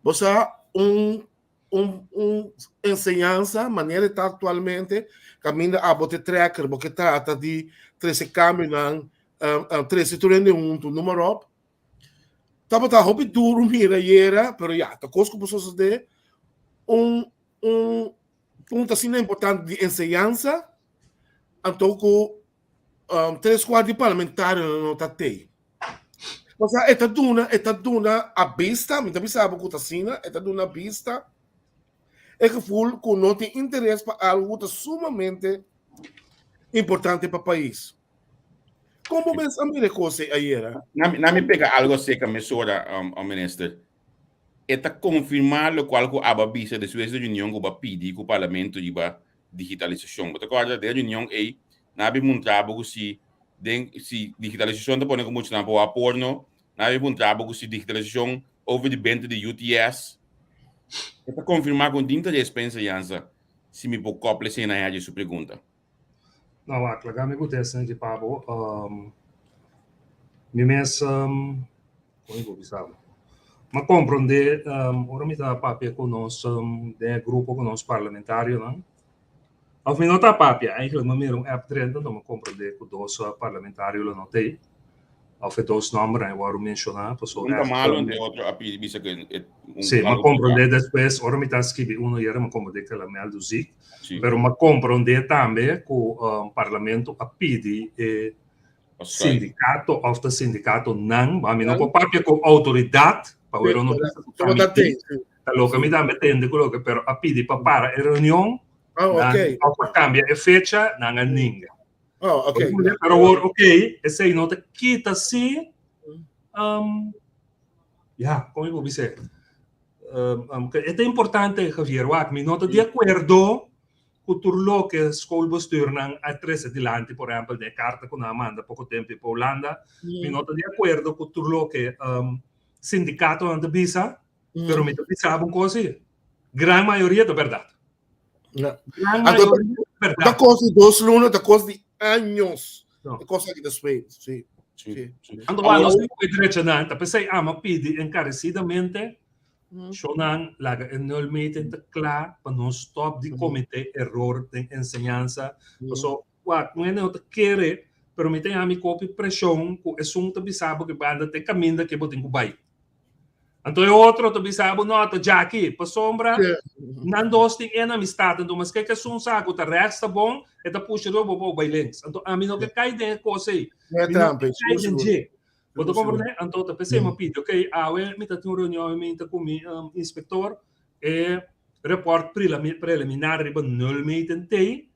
[SPEAKER 3] Bo sa, un un un enseñansa manera e ta aktualmente, kaminda abo ta e trekker, bo ke trata di trese kambionan, trese tur hende huntu, noem maar op. Tabata hopi duru mira ayera, pero ya, ta kos ku por sosodé. Un un punto asina importante di enseñansa, anto ku um, tres kuart di parlamentarionan no ta tei. Osea, e ta duna, e ta duna a bista, mi ta bisa bo ku ta asina, e ta duna bista e gevoel ku no tin interes pa algu ku ta sumamente importante pa pais. Kon bo mens a mira e kos ei ayera?
[SPEAKER 1] Na mi pega algo acerca mesora, minister. E ta konfirmá lokual ku aba bisa despues di reunion ku bo a pidi ku parlamento riba digitalisashon. Bo ta kòrda den reunion ei nan a bin muntra bo ku si den si digitalisashon ta pone ku muchanan por wak porno, nan a bin puntra bo ku si digitalisashon. over di benta di UTS. E ta konfirmá ku no tin interes pa enseñansa si mi por koppel esei na Hedge su pregunta.
[SPEAKER 2] No, wak, laga mi kontesta aki pa bo. Um, mi mes, um, kon mi por bisa bo? M'a komprondé, um, ora mi ta papia ku nos, um, den e grupo ku nos parlamentarionan, Of mi no ta papia, eigenlijk mi mira un app drenta, anto mi komprendé ku dos parlamentario lo no t'ei. Of e dos nòmbernan e wòrdu menshoná, pasobra
[SPEAKER 1] Un ta malo en e otro a pidi bisa ku e
[SPEAKER 2] un Sí, mi komprendé despues, ora mi ta skibi uno yera, mi komprendé ku el a mèldu ziek. Pero mi komprendé tambe ku parlamento a pidi e sindikato of ta sindikatonan, mi no por papia ku outoridat, pasobra no bisa ku ta mi Ta loke mi tambe tende ku loke, pero a pidi pa para e reunion,
[SPEAKER 3] Oh,
[SPEAKER 2] nan
[SPEAKER 3] ok.
[SPEAKER 2] of pa kambia e fecha, nan a ninga.
[SPEAKER 3] Oh, ok.
[SPEAKER 2] Pero awor, ok, esei no ta kita si, um, ya, kon mi por bis'é? Um, um, ke e ta importante, Javier, wak, mi no ta di akuerdo ku tur loke schoolbestuurnan a trese dilanti, por ehèmpel, den e karta ku nan a manda poko tempu pa Hulanda, mi no ta di akuerdo ku tur loke, um, sindikatonan ta bisa, Pero mi ta bisa bo un kos sí. Gran mayoria ta bèrdat.
[SPEAKER 3] Ja.
[SPEAKER 2] Gran
[SPEAKER 3] Anto,
[SPEAKER 2] mayoria ta bèrdat.
[SPEAKER 3] Ta kos di dos luna, ta kos di años.
[SPEAKER 2] No.
[SPEAKER 3] E kos aki ta speel. Sí.
[SPEAKER 1] Sí,
[SPEAKER 3] Sí.
[SPEAKER 1] sí.
[SPEAKER 2] Anto,
[SPEAKER 1] Awor,
[SPEAKER 2] nos tin ku drecha nan, ta p'esei ama pidi enkaresidamente shownan laga e nulmeting ta kla pa nos stop di kometé eror den enseñansa. Paso, wak, un hende no ta kere, pero mi ta yama mi kopi preshon ku esun ta bisa bo ku banda te kaminda ke bo tin ku bai. Anto e otro ta bisa bo, no, ta djaki, pasobra nan dos tin enemistad. Anto maske ke esun sa ku ta rechts ta bon, e ta pusha riba bo pa bo bai links. Anto ami no ke kai den e kos ei.
[SPEAKER 3] No e
[SPEAKER 2] Mi no
[SPEAKER 3] trampa,
[SPEAKER 2] ke kai
[SPEAKER 3] sigur,
[SPEAKER 2] den
[SPEAKER 3] sigur.
[SPEAKER 2] dje. Bo ta
[SPEAKER 3] Sigur, sigur.
[SPEAKER 2] komprende? Anto ta p'esei mi pidi, ok, awe mi ta tin un reunion mi ta ku mi inspektor, e report preliminar riba nulmeting t'ei,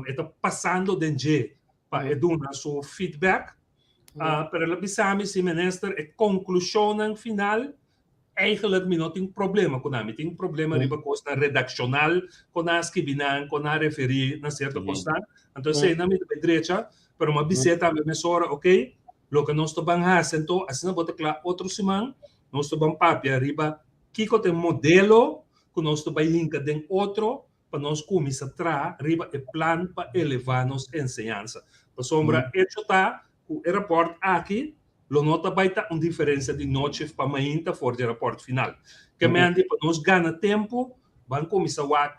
[SPEAKER 2] e ta pasando den dje pa e duna su feedback. Pero el a bisa mi si minister e konklushonnan final eigenlijk mi no tin problema ku nan. Mi tin problema riba kosnan redakshonal ku nan a skibi nan, ku nan a referí na sierto kosnan. Anto eseinan mi ta bai drecha, pero mi a bis'é tambe mesora, ok, loke nos ta ban hasi anto asina bo ta kla otro siman nos ta ban papia riba kiko ta e modelo ku nos ta bai hinka den otro pa nos kuminsá traha riba e plan pa elevá nos enseñansa. Pasobra echo ta ku e rapòrt aki lo no ta bai ta un diferensia di nochi pa mainta for di e rapòrt final. Ke mende pa nos gana tempu ban kuminsá wak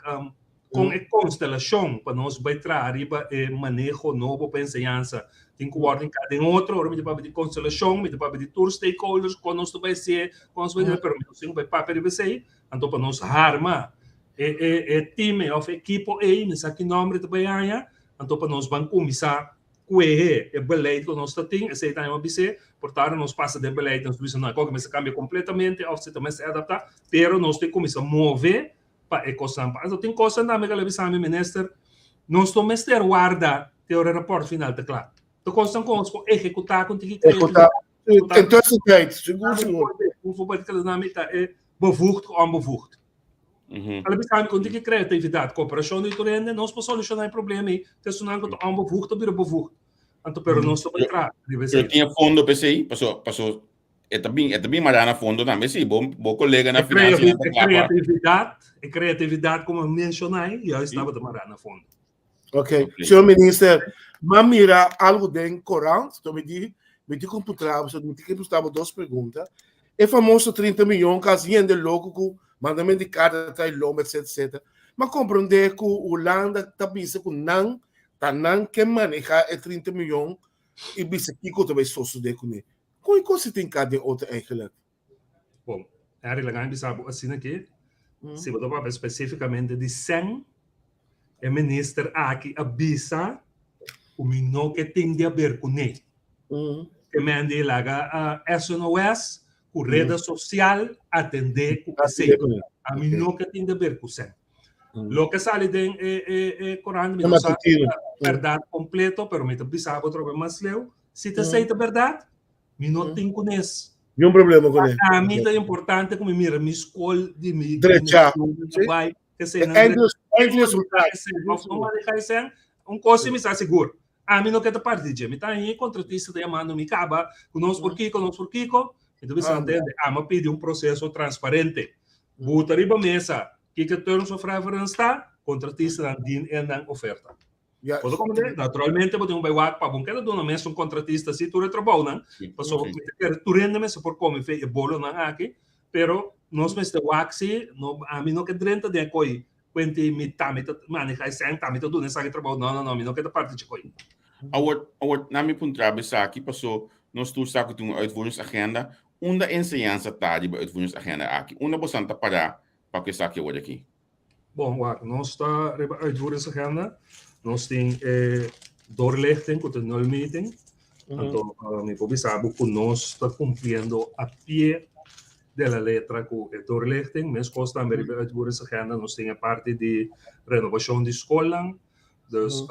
[SPEAKER 2] kon e konstelashon pa nos bai traha riba e maneho nobo pa enseñansa tin ku wòrdu hinká den otro. Ora mi ta papia di konstelashon mi ta papia di tur stakeholders kon nos ta bai hasié, kon nos ta bai pero mi no sin ku bai papia riba esei. Anto pa nos harma e e e team ei of ekipo ei, mi sa ki nomber ta bai haña, anto pa nos ban kuminsá kuehe e beleid ku nos ta tin, esei ta haña bis'é, por tanto nos pasa den beleid nos bisa no e koke mester kambia kompletamente of si ta mester adaptá, pero nos tin kuminsá move pa e kosnan. Anto tin kosnan tambe ku a bisa mi minister, nos no mester warda te ora e rapòrt final ta kla. Ta kosnan ku nos por ehekutá ku tin ki
[SPEAKER 3] Ehekutá. In tussentijd, sigur sigur.
[SPEAKER 2] Bijvoorbeeld, ku ta e bevoegd of onbevoegd. Ala bisa mi kon tin ki kreatividat, koperashon di tur hende, nos por solushoná e problema ei, te esunnan ku ta onbevoegd ta bira bevoegd. Anto pero nos ta bai traha riba
[SPEAKER 1] Pero
[SPEAKER 2] esei.
[SPEAKER 1] tin e fondo pa esei, paso paso e ta bin e ta bin mará na fondo tambe si bo bo kolega na
[SPEAKER 2] E
[SPEAKER 1] finansia
[SPEAKER 2] creavi-
[SPEAKER 1] ta
[SPEAKER 2] e
[SPEAKER 1] kla pa
[SPEAKER 2] kreatividat, e kreatividat komo menshoná ei, juist tabata mará na fondo.
[SPEAKER 3] Ok, señor minister, m'a mira algo den corant, to mi di, mi di con putra, so mi di que dos pregunta. E famoso 30 miljoen, casi hende loco cu mandamento di carta ta lomba, etc, etc. Ma comprende cu Hulanda ta bisa cu nan, ta nan ke maneja e 30 miljoen y bisa kico ta bay sosode cune. Con e cosa tin ka den otro eigenlijk?
[SPEAKER 2] Bon, Henry, laga mi bisa bo asina ke si bo ta papia spesifikamente di sèn, e minister aki a bisa ku mi no ke tin di aber kuné. Ke men di laga SNOS ku reda sosial atendé ku esei. Ami no ke tin di aber ku sèn. Loke sali den e e e korant mi no sa bèrdat kompleto, pero mi ta bisa bo atrobe mas leu, si ta esei ta bèrdat, Mi no tin kunes.
[SPEAKER 3] Ni un problema kuné.
[SPEAKER 2] Pa mi ta importante ku mi mira mi skol di mi
[SPEAKER 3] Drecha.
[SPEAKER 2] mi bai ke se nan
[SPEAKER 3] Eindresultaat.
[SPEAKER 2] Of no maneha esen, un kos si mi sa sigur. Ami no ke ta parti dje. Mi ta haña e kontratista ta yamando mi kaba ku nos por kiko, nos por kiko. Mi ta bisa antende, ami a pidi un proseso transparente. Buta riba mesa kiko terms of reference ta, kontratistanan din e nan oferta. Bo ta komprendé? Naturalmente bo tin un bai wak pa bo keda duna mes un kontratista si tur e trabounan, pasobra mi ta kere tur hende mester por kome fe e bolonan aki, pero nos mester wak si, no, ami no ke drenta den e koi kuenti mi ta mi ta maneha e sèn, ta mi ta duna esaki trabou, no, no, no, mi no ke ta parti dje koi.
[SPEAKER 1] Awor, awor, na mi puntra bo esaki, paso nos tur sa ku tin un uitvoeringsagenda, unda enseñansa ta riba uitvoeringsagenda aki? Unda bosan ta pará pa ku esaki awor aki?
[SPEAKER 2] Bon, wak, nos ta riba uitvoeringsagenda. Nos tin e doorlichting ku ta nulmeting. Anto, mi por bisa bo ku nos ta kumpliendo a pie de la letra ku e doorlichting. Meskos tambe riba uitvoeringsagenda nos tin e parti di renobashon di skolnan. Dus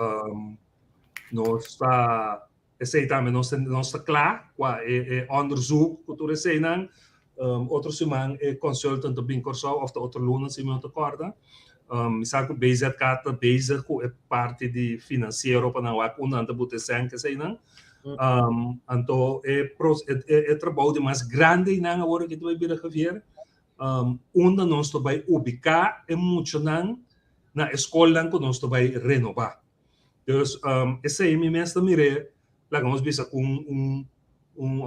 [SPEAKER 2] nos ta esei tambe nos nos ta kla kua e e onderzoek ku tur eseinan. Otro siman e consultant ta bin Kòrsou òf ta otro luna si mi no ta kòrda. Mi sa ku BZK ta bezig ku e parti di finansiero pa nan wak unda nan ta buta e sèn ku eseinan. Anto e e trabou di mas grandi einan awor aki ta bai bira Javier, unda nos ta bai ubiká e muchanan na e skolnan ku nos ta bai renobá. Dus esei mi mes ta mir'é, laga nos bisa ku un un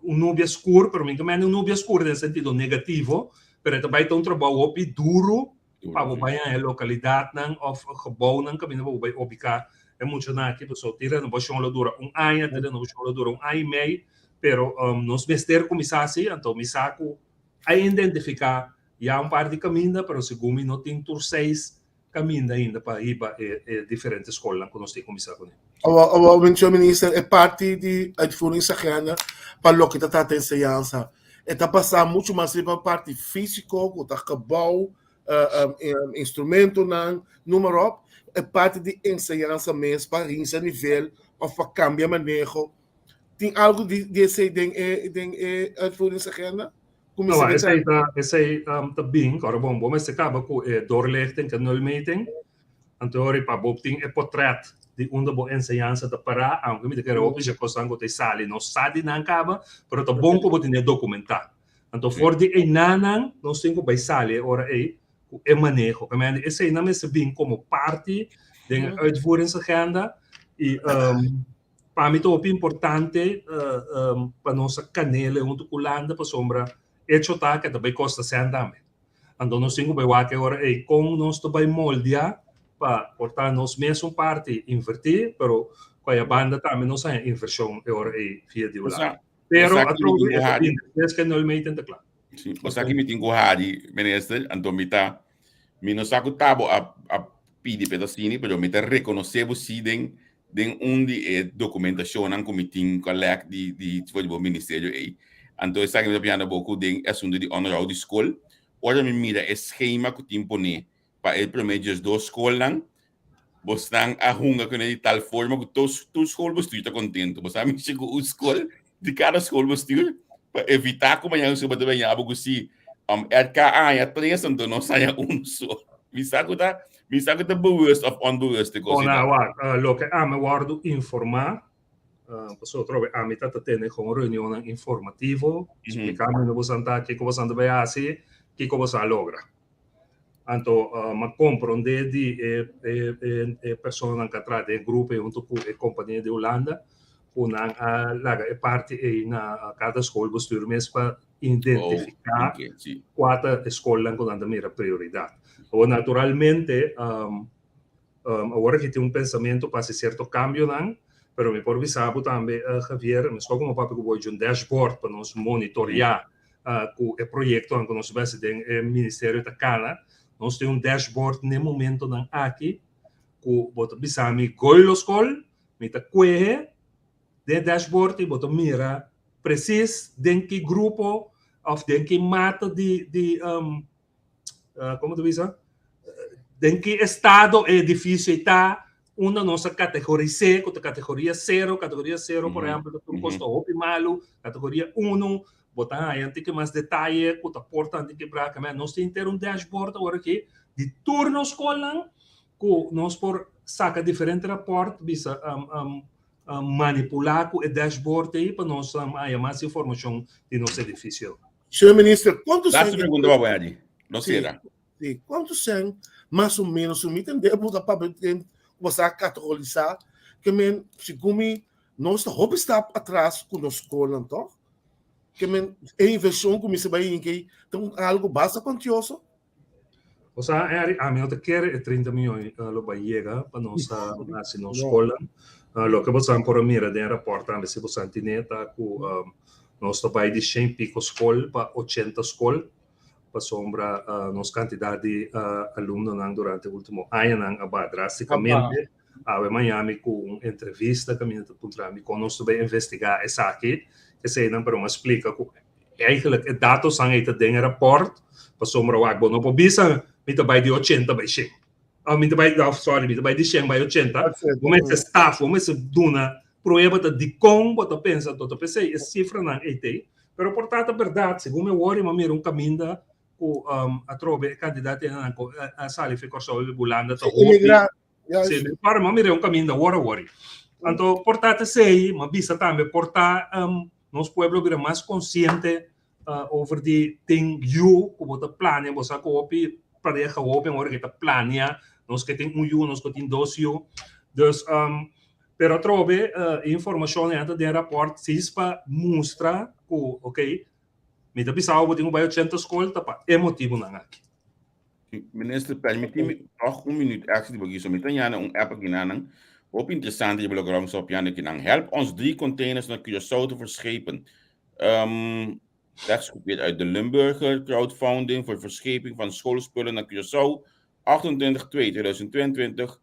[SPEAKER 2] un nubia skur, pero mi ta mende un nubia skur den sentido negativo, pero e ta bai ta un trabou hopi duru pa bo bai haña e lokalidatnan òf gebounan kaminda pa bo bai ubiká e muchanan aki, pasobra tin renobashon lo dura un aña, tin renobashon lo dura un aña i mei, pero nos mester kuminsá hasi, anto mi sa ku a identifiká ya un par di kaminda, pero segun mi no tin tur seis kaminda ainda pa hiba e e diferente skolnan ku nos tin kuminsá kuné.
[SPEAKER 3] Awor, awor, Señor Minister, e parti di uitvoeringsagenda pa loke ta trata enseñansa, e ta basá muchu mas riba parti físiko, ku ta gebou, instrumentonan, noem maar op. E parti di enseñansa mes pa rinsa nivel òf pa kambia maneho, tin algu di di esei den e den e uitvoeringsagenda?
[SPEAKER 2] Ku mi No, esei ta esei ta bin, ora bon, bo mester kaba ku e doorlichting, ku e nulmeting. Anto ora pa bo tin e potret di unda bo enseñansa ta pará, aunke mi ta kere hopi dje kosnan ku ta sali no sa di nan kaba, pero ta bon ku bo tene dokumentá. Anto for di einanan nos tin ku bai sali e ora ei ku e maneho. Kamente eseinan mester bin komo parti den e uitvoeringsagenda i pa mi ta hopi importante pa nos a kanele huntu ku Hulanda pasobra echo ta ke ta bai kosta sèn tambe. Anto nos tin ku bai wak e ora ei kon nos ta bai moldia pa por ta nos mesun parti invertí pero ku aya banda tambe nos haña invershon e ora ei via di Hulanda. Pero atrobe e ta bin despues ke nulmeting ta kla.
[SPEAKER 1] Sí, o sea ki mi tin ku hari, minister, anto mi ta, mi no sa ku tabo a, a pidi pe ta sini, pero mi ta rekonosé bo si den, den un di e dokumentashonnan ku mi tin collect di, di, for di bo ministerio ei. Anto esaki mi ta pidiendo bo ku den e asuntu di onderhoud di skol, ora mi mira e schema ku tin pone pa e prome 12 skolnan, bosnan a hunga kuné di tal forma ku tur tur schoolbestuur ta kontento. Bo sa mishi ku un skol di kada schoolbestuur pa evitá ku mañana su bata baña bo ku si um, RK aña tres anto nos aña un so. Mi sa ku ta mi sa ku ta bewust of onbewust e
[SPEAKER 2] kos. Ona wak, loke ami wòrdu informá, pasobra atrobe ami ta ta tene kon reunionnan informativo, spliká mi no bosan ta kiko bosan ta bai hasi, kiko bosan a logra. Anto m'a komprondé di e e e personanan ku a traha den e grupo ei huntu ku e kompania di Hulanda ku nan a laga e parti ei na kada schoolbestuur mes pa identifiká kua ta e skolnan ku nan ta mira prioridat. Awor naturalmente Awor aki tin un pensamentu pa hasi sierto kambionan, pero mi por bisa bo tambe, Javier, meskos komo papia ku bo hecho un dashboard pa nos monitoriá ku e proyektonan ku nos ta hasi den e ministerio ta kana. Nos tin un dashboard n'e momentonan aki ku bo ta bisa mi gooi lo skol, mi ta kuehe den e dashboard i bo ta mira presis den ki grupo òf den ki mata di di como ta bisa den ki estado e edificio ta unda nos a categoris'é cu ta categoria cero categoria cero por ehempel ta tur cos ta hopi malu categoria uno bo ta haya un tiki mas detaye cu ta por ta anti kebra nos tin henter un dashboard awor aki di tur nos scolnan cu nos por saca diferente rapport bisa. Manipulá ku e dashboard ei pa nos haña mas informashon di nos edifisio.
[SPEAKER 3] Señor Minister, kuantu
[SPEAKER 1] sèn. Laatste pregunta pa bo, Eddie. No sera.
[SPEAKER 3] Si, kuantu sèn mas o ménos, mi tende bo ta papia den ku bo sa kategorisá, ke men segun mi nos ta hopi stap atras ku nos skolnan tòg? Ke men e invershon ku mi sa bai hinka ei ta un algu basta kuantioso.
[SPEAKER 2] Osea, Henry, ami no ta kere e 30 miyon lo bai yega pa nos hasi nos skolnan. Loke bosan por a mira den e rapòrt tambe si bosan tine ta ku nos ta bai di shen piko skol pa 80 skol pasobra nos kantidat di alumnonan durante ultimo añanan a baha drástikamente. Awe maña mi ku un entrevista kaminda ta puntra mi kon nos ta bai investigá esaki, eseinan, pero mi a splika ku Eigenlijk e datosan ei ta den e raport, pasobra wak bo no por bisa mi ta bai di 80 bai 100. Of mi ta bai, of sorry, mi ta bai di 100 bai 80. Bo mester staf, bo mester duna prueba ta dikon bo ta pensa tot. P'esei e sifranan ei t'ei. Pero por ta ta bèrdat, segun mi wor i mi a mira un kaminda ku atrobe e kantidat di hendenan ku a sali fi Kòrsou i Hulanda ta hopi. Sí, mi para mi a mira un kaminda wor a wor. Anto por ta t'esei, mi a bisa tambe por ta Nos pueblo bira mas konsiente over di tin yu ku bo ta plania, bo sa ku hopi pareha hoben ora ke ta plania, nos ke tin un yu, nos ke tin dos yu. Dus, pero atrobe e informashon nan ta den rapòrt si pa mustra ku ok, mi ta bisa bo tin ku bai 80 skol ta pa e motibunan aki.
[SPEAKER 1] Minister, permití mi nog un minuut extra di bo. Mi ta ñana un app aki nanan. Hopi interesante di blog rond op ñana kinan. Help ons drie containers naar Curaçao te verschepen. Tekst gekopieerd uit de Limburger. Crowdfunding voor verscheping van schoolspullen naar Curaçao. 28-2-2022.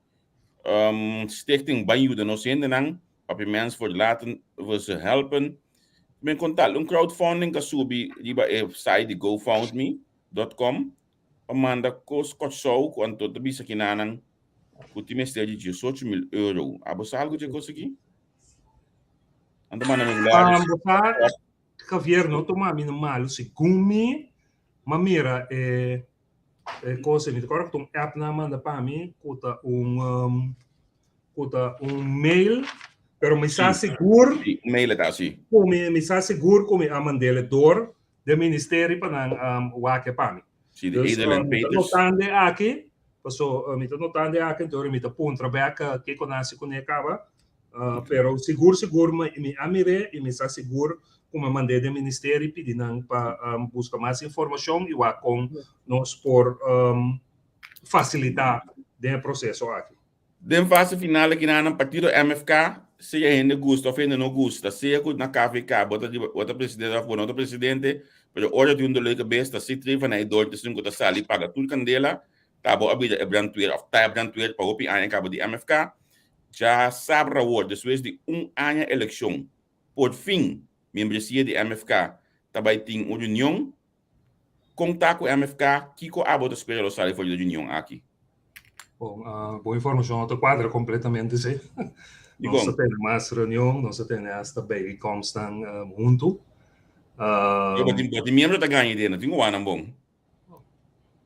[SPEAKER 1] Stichting Ban Yuda Nos Hendenan. Papi mens voor laten we ze helpen. Men kontal un crowdfunding ka subi riba e site di GoFundMe. Dot com pa manda kos Kòrsou ku anto ta bisa kinanan ku tin mester di 18 mil euro. Abo sa algu dje kos aki? Anto manda mebularis.
[SPEAKER 2] Bo sa, Javier, no tuma mi na malu, segun mi, m'a mira e e kos ei. Mi ta kòrda ku ta un app nan a manda pa mi ku ta un ku ta un mail, pero mi sa sigur
[SPEAKER 1] Sí, un mail e ta, sí.
[SPEAKER 2] ku mi mi sa sigur ku mi a mand'el dor den ministerio pa nan um, wak pa mi.
[SPEAKER 1] Sí, de
[SPEAKER 2] Dus,
[SPEAKER 1] Edelin
[SPEAKER 2] mi ta
[SPEAKER 1] Peters.
[SPEAKER 2] notando aki, paso mi ta notando aki, entonces mi ta puntra bek kiko nan hasi kuné kaba. Pero sigur sigur mi, mi a mir'é i mi sa sigur ku mi a mand'é den ministerio pidi nan pa um, buska mas informashon i wak kon nos por um, fasilitá den e proseso aki.
[SPEAKER 1] Den fase final aki nan partido MFK, sea hende gusta of hende no gusta, sea ku na KVK bo ta bo ta presidente of bo no ta presidente, pero ora tin un dolor di kabes ta si tres van e dor ta esun ku ta sali paga tur kandela, ta bo a bira e brandweer of ta e brandweer pa hopi aña kaba di MFK. Djasabra awor despues di un aña elekshon, por fin miembresia di MFK ta bai tin un reunion. Kon ta ku MFK? Kiko abo ta spera lo sali for di e reunion aki?
[SPEAKER 2] Bon, bo informashon no ta kuadra kompletamente si. Nos ta tene mas reunion, nos ta tene asta bijeenkomstnan huntu.
[SPEAKER 1] Yo, bo tin miembro ta gaña idea, no tin ku wak nan bon.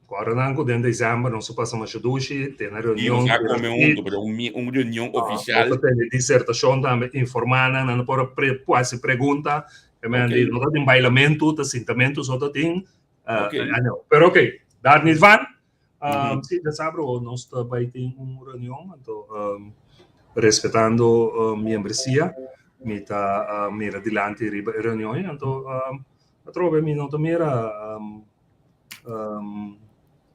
[SPEAKER 2] Kòrda nan ku den desèmber nos a pasa masha dushi, tene reunion.
[SPEAKER 1] Sí, nos a kome huntu, pero un reunion ofisial.
[SPEAKER 2] Nos a tene disertashon tambe, informá nan, nan por a hasi pregunta. Okay. No ta tin bailamentu, ta sintamentu so ta tin.
[SPEAKER 1] Okay.
[SPEAKER 2] Pero ok, daar niet van. Sí, de sabro nos ta bai tin un reunion, anto respetando membresia, mi ta mira dilanti riba e reunion, anto atrobe mi no ta mira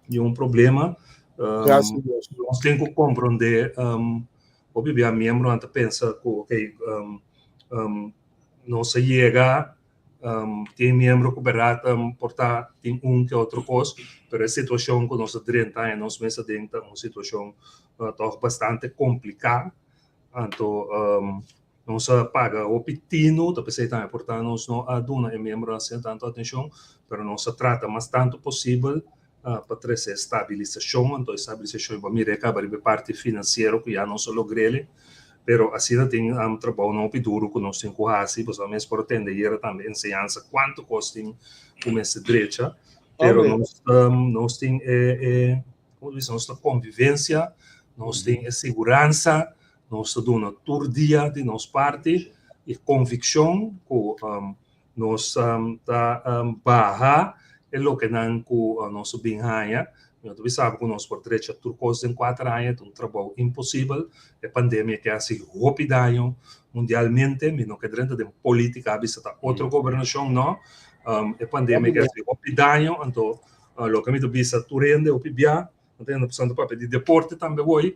[SPEAKER 2] niun problema. Nos tin ku komprondé, hopi bia miembronan ta pensa ku ok, nos a yega, tin miembro ku bèrdat por ta tin un ke otro kos, pero e situashon ku nos a drenta en nos mes aden ta un situashon tòg bastante kompliká. Anto nos a paga hopi tinu, ta p'esei tambe por ta nos no a duna e miembronan asina tantu atenshon, pero nos a trata mas tantu posibel pa trese stabilisashon, anto e stabilisashon bo a mira e kaba riba e parti finansiero ku ya nos a logr'el, pero asina tin trabounan hopi duru ku nos tin ku hasi, pasobra mes por a tende ayera tambe enseñansa kuantu kos tin ku mester drecha, pero nos nos tin e e komo ta bisa nos ta konvivensia, nos tin e siguransa. Nos ta duna tur dia di nos parti i konvikshon ku nos ta baha e lokenan ku nos a bin haña. Mi no ta bisa bo ku nos por drecha tur kos den kuater aña, ta un trabou imposibel. E pandemia ke hasi hopi daño mundialmente. Mi no ke drenta den polítika bisa ta otro gobernashon, no. E pandemia ke hasi hopi daño, anto loke mi ta bisa tur hende hopi bia, no ta hende pasando papia di deporte tambe hoy.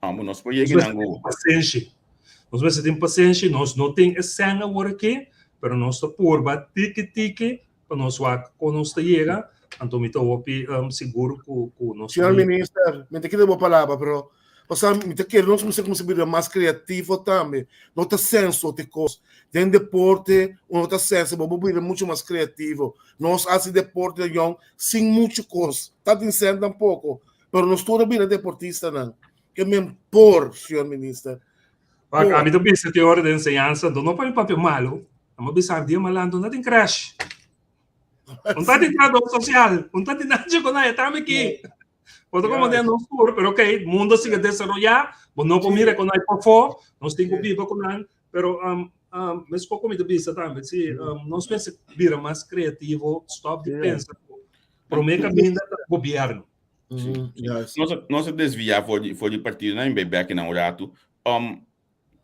[SPEAKER 1] Amo nos por yega nan go.
[SPEAKER 2] Pasenshi. Nos mester tin pasenshi, nos no tin e sèn awor aki, pero nos ta purba tiki tiki pa nos wak kon nos ta yega, anto mi ta hopi sigur ku ku nos
[SPEAKER 3] Señor Minister, mi ta kere bo palabra, pero pasobra mi ta kere nos mester kuminsá bira mas kreativo tambe. No ta sèn so te kos. Den deporte uno ta sèn, bo por bira mucho mas kreativo. Nos hasi deporte yòn sin mucho kos. Ta tin sèn tampoko, Pero nos tur a bira deportistanan. Ke men por, señor minister.
[SPEAKER 2] Por. Ami ta bisa te ora de enseñansa, anto no pa mi papia malo. Ami bisa dia malanto no tin crash. Un ta tin trabou social, un ta tin nada con nada, tami ki. Bo ta como den nos tur, pero ok, mundo sigue desaroyá, bo no por mira con nada pafó, nos tin ku biba con nan, pero um, um, mes poco mi ta bisa tambe, si um, nos mester bira mas creativo, stop di pensa Promé kaminda ta gobièrnu.
[SPEAKER 1] Nos nos a desviá for di for di partidonan i bai bèk na un ratu. Um,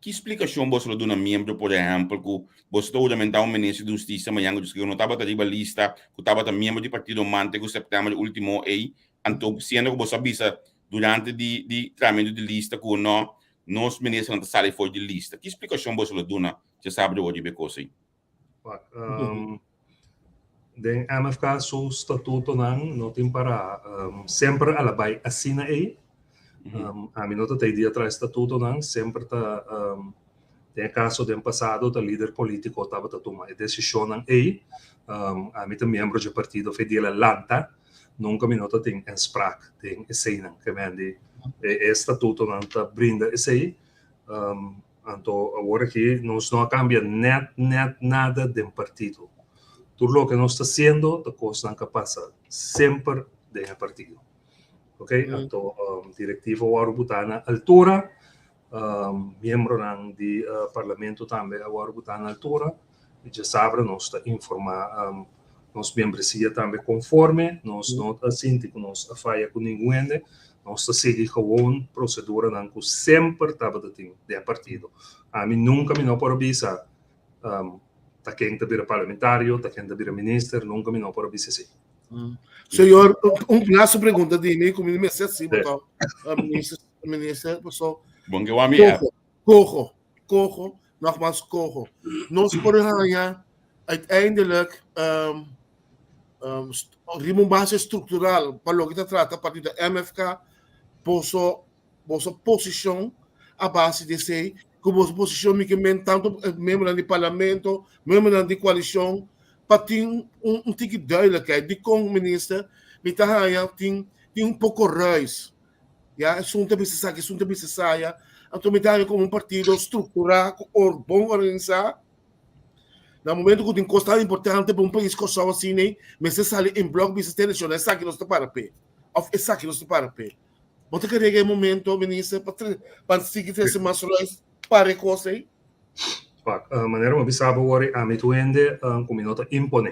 [SPEAKER 1] ki splikashon boso lo duna miembro, por ehèmpel, ku boso ta huramentá un minister di hustisia mañan ku no tabata riba lista, ku tabata miembro di partido mante ku sèptèmber último ei, anto siendo ku boso a bisa durante di di trahamentu di lista ku no nos ministernan ta sali for di lista. Ki splikashon boso lo duna djasabra awor riba e kos ei?
[SPEAKER 2] Den MFK su statutonan no tin para semper a la bai asina ei. Ami no ta tei di atrás statutonan, semper ta den e kaso den pasado ta lider politiko tabata tuma e desishonnan ei. Ami ta miembro dje partido Fedele Lanta, nunka mi no ta tin inspraak den eseinan. Ke men di e statutonan ta brinda esei. Anto awor aki nos no a cambia net net nada den partido. Tur loke nos ta haciendo ta cosnan cu a pasa semper den e partido. Ok, anto directiva a wordo buta na altura, miembronan di parlamento tambe a wordo buta na altura y djasabra nos ta informa nos membresia tambe conforme. Nos no ta sinti cu nos a faya cu ningun hende. Nos ta sigui gewoon proceduranan cu semper tabata tin den e partido. Ami nunca mi no por a bisa ta ken ta bira parlamentario, ta ken ta bira minister, nunca mi no por a bisa esey.
[SPEAKER 3] Señor, un laatste pregunta di mi, cu mi mester haci, bo ta minister, minister, paso.
[SPEAKER 1] Bon ke wami app.
[SPEAKER 3] Coho, coho, nogmaals coho. Nos por haña uiteindelijk um, um, riba un base structural pa loke ta trata partido MFK, boso, boso posicion a base di esei, ku boso posicion mi ke men tanto miembronan di parlamento, miembronan di coalicion, pa tin un, un tiki duidelijkheid. Dikon, minister, mi ta haña tin, tin un poko ruis. Ya, esun ta bisa esaki, esun ta bisa esaya. Anto mi ta haña komo un partido strukturá, ku or bon organisá. Na momento ku tin kos tan importante pa un pais Kòrsou asina ei, mester sali en blòk bisa televishon, esaki nos ta para p'e, òf esaki nos ta para p'e. Bo ta kere e momento, minister, pa tre pa sigui trese mas ruis para e kos ei?
[SPEAKER 2] Wak, manera mi a bisa bo wòrdu, ami tur hende ku mi no ta imponé.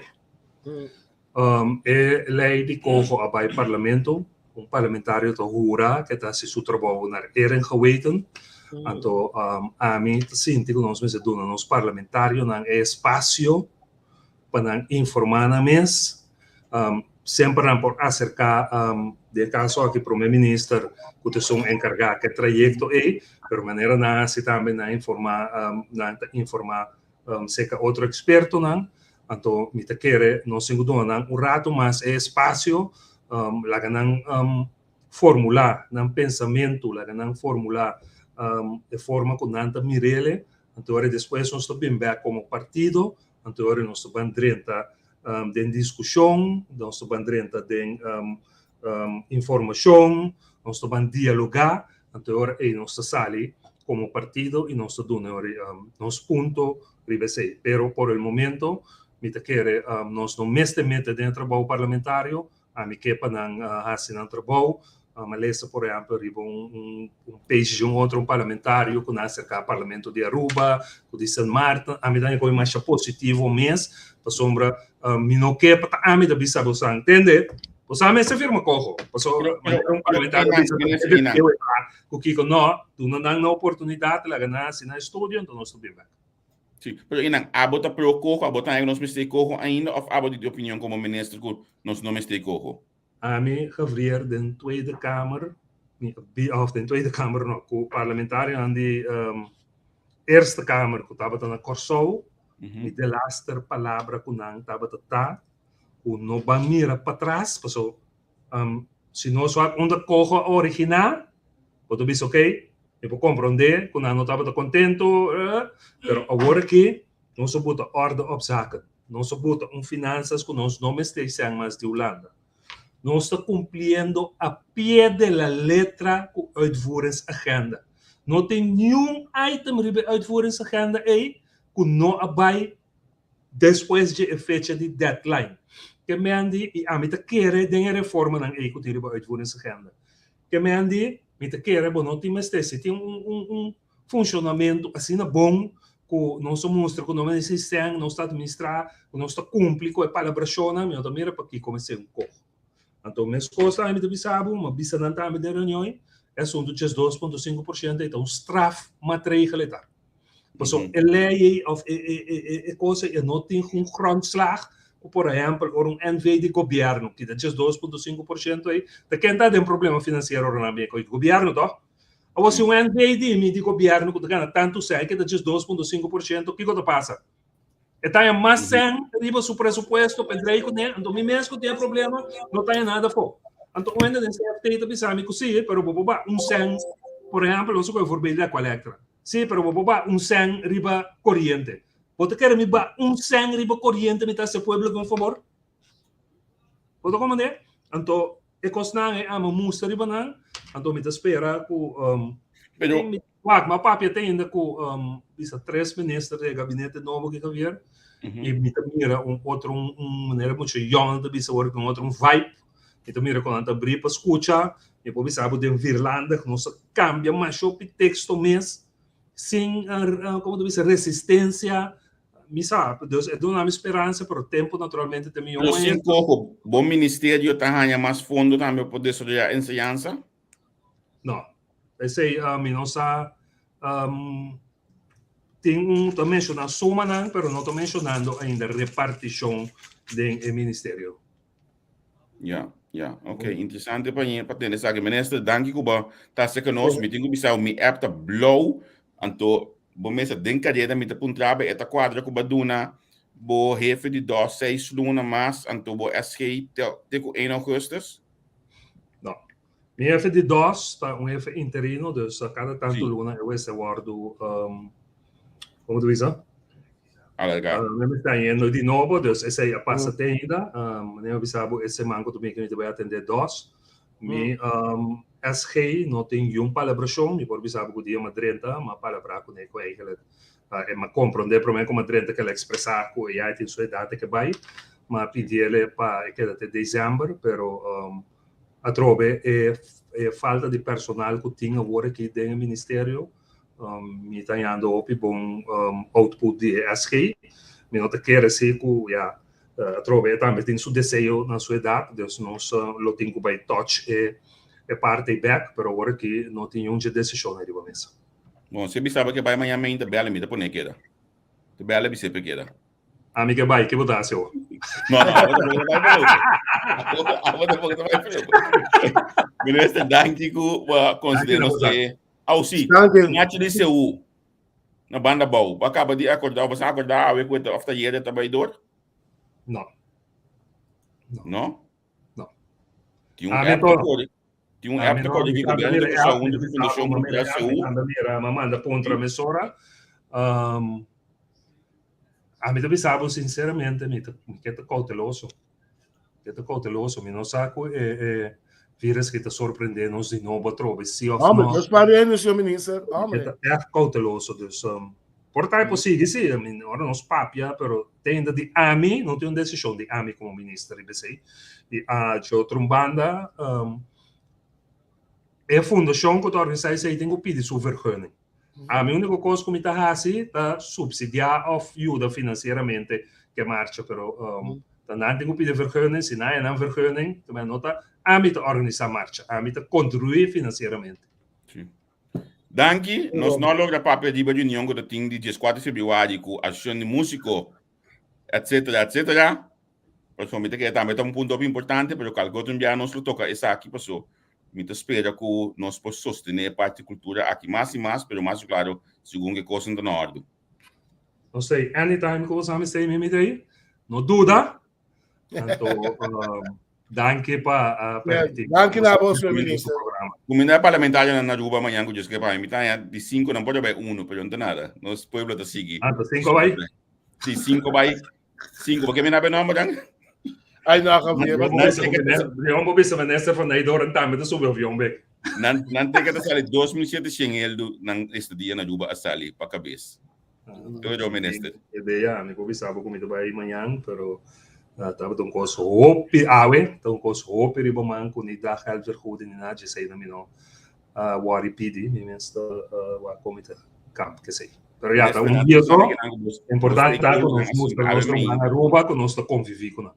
[SPEAKER 2] E lei di Congo a bai parlamento, un parlamentario ta hura ke ta hasi su trabou naar eer en geweten. Anto ami ta sinti ku nos mester duna nos parlamentarionan e espasio pa nan informá nan mes. Semper nan por aserká, den e kaso aki prome minister ku ta esun enkargá ku e trayekto ei, pero manera nan hasi tambe nan informá, nan ta informá Seka otro ekspertonan, anto mi ta kere nos tin ku duna nan un ratu mas e espasio, laga nan formulá nan pensamentu, laga nan formulá e forma ku nan ta mir'ele, anto ora despues nos ta bin bèk komo partido, anto ora nos ta ban drenta den diskushon, nos ta ban drenta den informashon, nos ta ban dialogá, anto e ora ei nos ta sali komo partido i nos ta duna nos punto riba esei. Pero por el momento mi ta kere nos no mester mete den e trabou parlamentario, ami ke pa nan hasi nan trabou. Mi a lesa por ehempel riba un un page di un otro un parlamentario ku nan a aserká parlamento di Aruba, ku di Sint Maarten. Ami ta koe masha positivo mes, pasobra mi no ke pa ta ami ta bisa bosan, tende? Bosan mester firma koho, pasobra manera un parlamentario bisa ta ku kiko no, duna nan nan oportunidat, laga nan hasi nan estudio, enton nos ta bin bek.
[SPEAKER 1] Sí, pero einan, abo ta pro koho, abo ta haña ku nos mester koho ainda òf abo di di opinion komo minister ku nos no mester koho?
[SPEAKER 2] Ami Gavrier den Tweede Kamer, mi a bi of den Tweede Kamer no, ku parlamentarionan di Eerste Kamer ku tabata na Kòrsou, mi delaster palabra ku nan tabata ta ku no ban mira patras, paso si nos wak unda koho a originá, bo ta bisa okey, mi por komprondé ku nan no tabata kontentu, pero awor aki nos a buta orde op zaken. Nos a buta un finansas ku nos no mester sèn mas di Hulanda. Nos ta kumpliendo a pie de la letra ku uitvoeringsagenda. No tin niun item riba e uitvoeringsagenda ei ku no a bai despues dje e fecha di deadline. Ke men di, i ami ta kere den e reformanan ei ku tin riba uitvoeringsagenda. Ke men di, mi ta kere bo no tin mester si tin un un un funshonamentu asina bon ku nos a mustra ku nos mester nos ta administrá, ku nos ta kumpli ku e palabrashonnan, mi no ta mira pakiko mester un koho. Anto meskos tambe mi ta bisa bo, mi a bisa nan tambe den reunion, e asuntu 12.5% ei ta un strafmaatregel ei ta. Pasobra e lei ei òf e e e kos ei e no tin un grondslag ku por ehèmpel ora un NV di gobièrnu kita 12.5% ei, ta ken ta den problema finansiero ora nan bin ku e gobièrnu tòg? Awor si un NV di mi di gobièrnu ku ta gana tantu sèn ke ta djes 2.5%, kiko ta pasa? E ta haña mas sèn riba su presupuesto pa e drei kuné, anto mi mes ku tin e problema no ta haña nada afó. Anto un hende den CFT ta bisa mi ku sí, pero bo por baha un sèn, por ehèmpel nos a kohe voorbeeld di Aqualectra, sí, pero bo por baha un sèn riba koriente. Bo ta kere mi baha un sèn riba koriente mi ta hasi e pueblo un fabor? Bo ta komprendé? Anto e kosnan ei amo mustra riba nan, anto mi ta spera ku
[SPEAKER 1] Pero
[SPEAKER 2] mi wak, mi a papia te ainda ku bisa tres minister di e gabinete nobo ki Javier, i mi ta mira un otro un un manera mucho yòn ta bisa awor ku un otro un vibe, mi ta mira ku nan ta abrí pa skucha, mi por bisa bo den Vierlandig nos a kambia masha hopi teksto mes sin komo ta bisa resistensia. Mi sa, dus e duna mi speransa, pero tempu naturalmente ta mihó
[SPEAKER 1] Pero sin
[SPEAKER 2] maestro.
[SPEAKER 1] coho, bo ministerio ta haña mas fondo tambe pa desaroyá enseñansa?
[SPEAKER 2] No. Esei mi no sa. Um, tin un ta menshoná sumanan, pero no ta menshonando ainda repartishon den e ministerio.
[SPEAKER 1] Ja, ja. Ok, interesante pa pa tende esaki. Minister, danki ku bo ta serka nos. Mi tin ku bisa mi app ta blou, anto bo mester den karera mi ta puntra bo e ta kuadra ku bo a duna bo hefe di dos seis luna mas, anto bo SG te, te ku 1 augustus?
[SPEAKER 2] No. Mi hefe di dos ta un hefe interino, dus kada tantu luna e wester wòrdu, um, komo ta bisa?
[SPEAKER 1] Alargá.
[SPEAKER 2] Mi ta yendo di nobo, dus esei a pasa te ainda. Manera mi bisa bo e seman ku ta bin mi ta bai atendé dos. Mi SG no tin yun palabrashon, mi por bisa bo ku dia mi a drenta, mi a palabrá kuné ku eigenlijk e mi a komprondé promé ku mi a drenta ku el a ekspresá ku e ya e tin su edat e ke bai. Mi a pidiel pa e keda te desèmber, pero atrobe e e falta di personal ku tin awor aki den e ministerio Mi ta hañando hopi bon output di e SG. Mi no ta kere si ku ya atrobe e tambe tin su deseo na su edat, dus nos lo tin ku bai touch e e parti ei bek, pero awor aki no tin niun dje desishon ei riba mesa.
[SPEAKER 1] Bon, si e bisa bo ke bai mañana mainta bèlè mi ta pone keda. Te bèlè bis'é pe keda.
[SPEAKER 2] Ami ke bai, ke bo ta hasi awor?
[SPEAKER 1] No, no, abo tampoco ta bai pelopa. Abo tampoco ta bai pelopa. Minister, danki ku bo a konsidera nos e Au si,
[SPEAKER 3] Danki.
[SPEAKER 1] Nacho di Seú, na banda bou. Bo a kaba di akordá, bo sa akordá awe ku e ta òf ta yere ta bai dor?
[SPEAKER 2] No.
[SPEAKER 1] No?
[SPEAKER 2] No.
[SPEAKER 1] Tin un
[SPEAKER 2] Ami
[SPEAKER 1] app ta
[SPEAKER 2] to.
[SPEAKER 1] kore, tin un
[SPEAKER 2] Ami
[SPEAKER 1] app ta
[SPEAKER 2] no,
[SPEAKER 1] kore
[SPEAKER 2] mi
[SPEAKER 1] di
[SPEAKER 2] anda
[SPEAKER 1] gobièrnu
[SPEAKER 2] mira
[SPEAKER 1] di
[SPEAKER 2] e
[SPEAKER 1] Kòrsou
[SPEAKER 2] app,
[SPEAKER 1] huntu
[SPEAKER 2] mi
[SPEAKER 1] ku Fundashon
[SPEAKER 2] mira
[SPEAKER 1] Kultural
[SPEAKER 2] e app, mi
[SPEAKER 1] Seú.
[SPEAKER 2] anda mira, mi a manda puntra mesora. Um, ami ta bisa bo sinceramente, mi ta, mi ke ta kouteloso. E ta kouteloso. Mi no sa ku e e virus ki ta sorprendé nos di nobo atrobe, sí òf
[SPEAKER 3] Hombre,
[SPEAKER 2] no.
[SPEAKER 3] Dios pare nos, señor minister.
[SPEAKER 2] E
[SPEAKER 3] Hombre.
[SPEAKER 2] ta ègt kouteloso. Dus, por ta e por sigui, sí. I mean, ora nos papia, pero te ainda di ami, no tin un desishon di ami komo minister riba esei. I a dje otro un banda, E fundashon ku ta organisá esei tin ku pidi su vergunning. Ami úniko kos ku mi ta hasi ta supsidiá òf yuda finansieramente ku e marcha, pero ta nan tin ku pidi vergunning, si nan haña nan vergunning, ta no ta ami ta organisá marcha, ami ta kontribuí finansieramente.
[SPEAKER 1] Sí. Danki, nos no a logra papia riba reunion ku ta tin di dieskuater febrüari ku Asosiashon di Músiko, etcetera, etcetera. Pasobra mi ta kere tambe ta un punto hopi importante, pero kalke otro biaha nos lo toka esaki paso mi ta spera ku nos por sostené e parti kultura aki mas i mas, pero mas klaro segun ku e kosnan ta na òrdu.
[SPEAKER 2] Nos ta ei anytime ku bo sa mi stay mi mi ta ei. No duda. Anto danki pa a permití.
[SPEAKER 3] Danki na bo, señor minister.
[SPEAKER 1] Kuminda parlamentario na Aruba mañan ku Dios ke pa mi ta haña di sinku nan por a bai uno, pero no ta nada. Nos pueblo ta sigui.
[SPEAKER 2] Ah, ta sinku a bai?
[SPEAKER 1] Si, sinku bai. Sinku, porque mi na be nomber dan?
[SPEAKER 3] Ay, no, Javier.
[SPEAKER 2] Leon bo bisa minister van Nijdoorn tambe ta subi avion bek.
[SPEAKER 1] Nan nan teka ta sali 2700 eldo nan estadia na Aruba a sali pa kabes. Todo minister.
[SPEAKER 2] Idea, mi por bisa bo ku mi ta bai mañan, pero tabata un kos hopi awe, ta un kos hopi riba man ku ni daghelpvergoeding ni nada djesei na mi no worry pidi, mi mes ta wak kon mi ta kap kesei. Pero ya, ta un dia so, importante ta ku nos mustra nos ruman Aruba ku nos ta konvivi ku nan.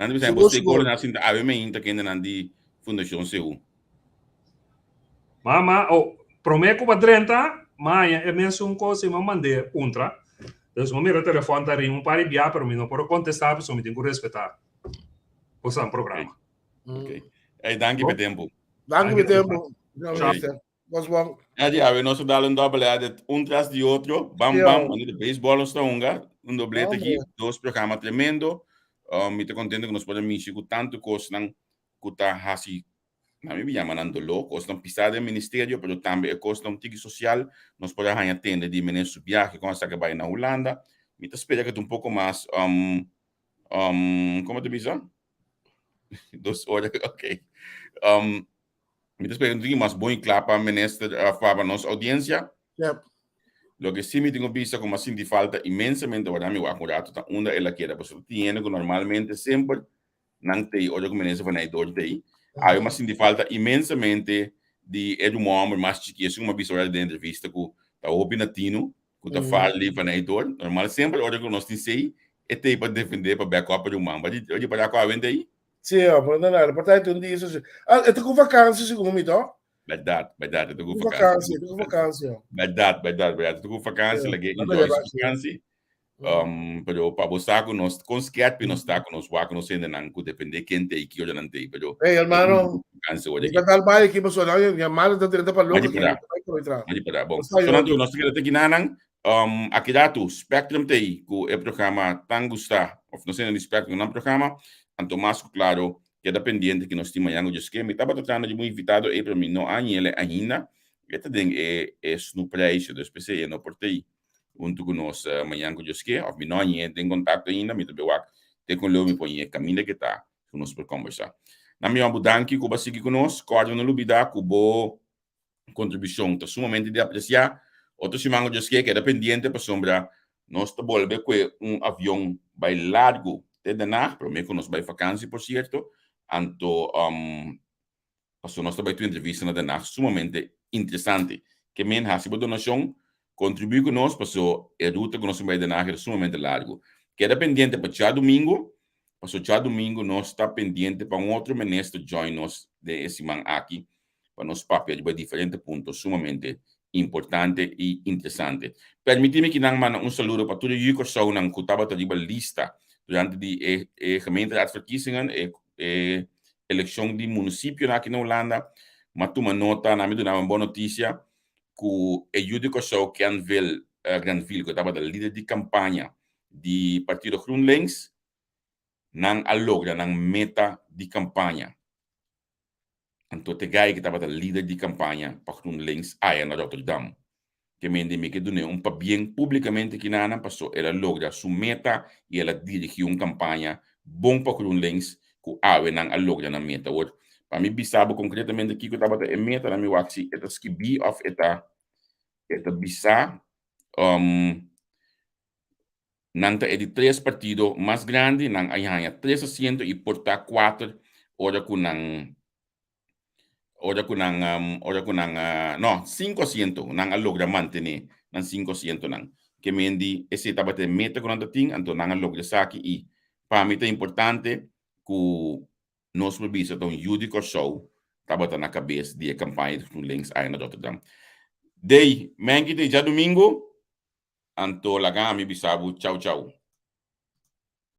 [SPEAKER 1] Nan ta bisa bo stakeholder nan sinta awe meinta kende nan di Fundashon Seú.
[SPEAKER 2] Ma, ma, oh, promé ku bo drenta, ma haña e mesun kos i mi a mand'é puntra. Dus mi a mira telefòn ta ring un par di bia, pero mi no por a kontestá pasobra mi tin ku respetá boso programa.
[SPEAKER 1] Ok. Ey, danki pa e tempu.
[SPEAKER 3] Danki pa e tempu, señor Minister. Bos bon.
[SPEAKER 1] Adi, awe nos a dal un dobbel edit, un tras di otro, bam bam, wanneer de baseball nos ta hunga, un doblete aki, dos programa tremendo. Mi ta contento cu nos por a mishi cu tanto cosnan cu ta haci, na mi yama nan doló, cosnan pisa den ministerio, pero tambe e cosnan un tiki social, nos por a haña tende di meneer su biahe con a saca bay na Hulanda. Mi ta spera cu ta un poco mas, como ta bisa? Dos ora, ok. Mi ta spera un tiki mas bon i kla pa minister of pa nos audiencia.
[SPEAKER 3] Yep.
[SPEAKER 1] Loke si mi tin ku bisa ku mi a sinti falta inmensamente ora mi wak un ratu ta unda el a keda pasobra tin hende ku normalmente semper nan t'ei ora ku minister van Nijdoorn t'ei. Awe mi a sinti falta inmensamente di e ruman homber mas chiki esun ku mi a bisa ora den entrevista ku ta hopi na tinu ku ta Farley van Nijdoorn. Normal semper ora ku nos tin sei e t'ei pa defende pa back up e ruman. Bo a ripará ku awe t'ei?
[SPEAKER 3] Sí, pero no nada. Por tanto, un dia eso sí. Ah, e ta ku vakantie segun mi, toh?
[SPEAKER 1] Berdad, berdad, e ta ku
[SPEAKER 3] vakantie. Vakantie, e ta ku vakantie.
[SPEAKER 1] Berdad, berdad, berdad. E ta ku vakantie, lag'é enjoy su vakantie. Um, pero pa bo sa ku nos, kon skerpi nos ta ku nos wak nos hendenan ku depende ken ta i ki ora nan ta i, pero
[SPEAKER 3] Hey, hermano,
[SPEAKER 1] vakantie ora
[SPEAKER 3] mi ta dal bai aki pasobra nan mi madre ta drenta pa loko
[SPEAKER 1] aki, mi ta bai koe tra. Mari para, bon. So nan tur, nos ta keda te kinanan. Um, aki ratu, Spectrum ta ei ku e programa tan gustá, of no sé di Spectrum nan programa, anto mas ku klaro, keda pendiente ku nos tin mañan ku Dioske. Mi tabata tratando di un invitado ei, pero mi no a hañ'el ainda. E ta den e e snoepreisje, dus p'esei e no por ta ei huntu ku nos mañan ku Dioske, of mi no hañ'é den kontakto ainda, mi ta be wak te kon leu mi por hañ'é kaminda ku e ta ku nos por kombersá. Nan mi hopi danki ku bo a sigui ku nos, kòrda no lubidá ku bo kontribushon ta sumamente di apresiá. Otro siman ku Dios ke, keda pendiente pasobra nos ta bolbe kue un avion bai largu te Den Haag, promé ku nos bai fakansi por sierto, anto pasobra nos ta bai tur entrevista na Den Haag sumamente interesante. Ke men hasi bo donashon, kontribuí ku nos paso e ruta ku nos tin bai Den Haag ta sumamente largu. Keda pendiente pa djadumingu, paso djadumingu nos ta pendiente pa un otro minister join nos den e siman aki pa nos papia riba diferente punto sumamente importante i interesante. Permití mi kinan manda un saludo pa tur e yu Kòrsounan ku tabata riba lista durante di e e gemeenteraadsverkiezingen, e e elekshon di munisipionan aki na Hulanda. M'a tuma nota, nan mi duna mi un bon notisia ku e yu di Kòrsou Kenville Granville ku tabata lider di kampaña di partido GroenLinks, nan a logra nan meta di kampaña. Anto te guy ki tabata lider di kampaña pa GroenLinks aya na Rotterdam. Ke mende mi ke dun'é un pabien públikamente kinanan paso el a logra su meta i el a dirigí un kampaña bon pa GroenLinks ku awe nan a logra nan meta. Awor, pa mi bisa bo konkretamente kiko tabata e meta, nan mi wak si e ta skibí òf e ta e ta bisa. Nan ta e di tres partido mas grandi, nan a haña tres asiento i por ta kuater ora ku nan Ora ku nan ora ku nan no, sinku asiento nan a logra mantené nan sinku asientonan. Ke men di esei tabata e meta ku nan ta tin, anto nan a logra esaki i pa mi ta importante ku nos por bisa ta un yu di Kòrsou tabata na kabes di e kampaña di GroenLinks aya na Rotterdam. Dei, menki te djadumingu, anto laga ami bisa bo chau chau.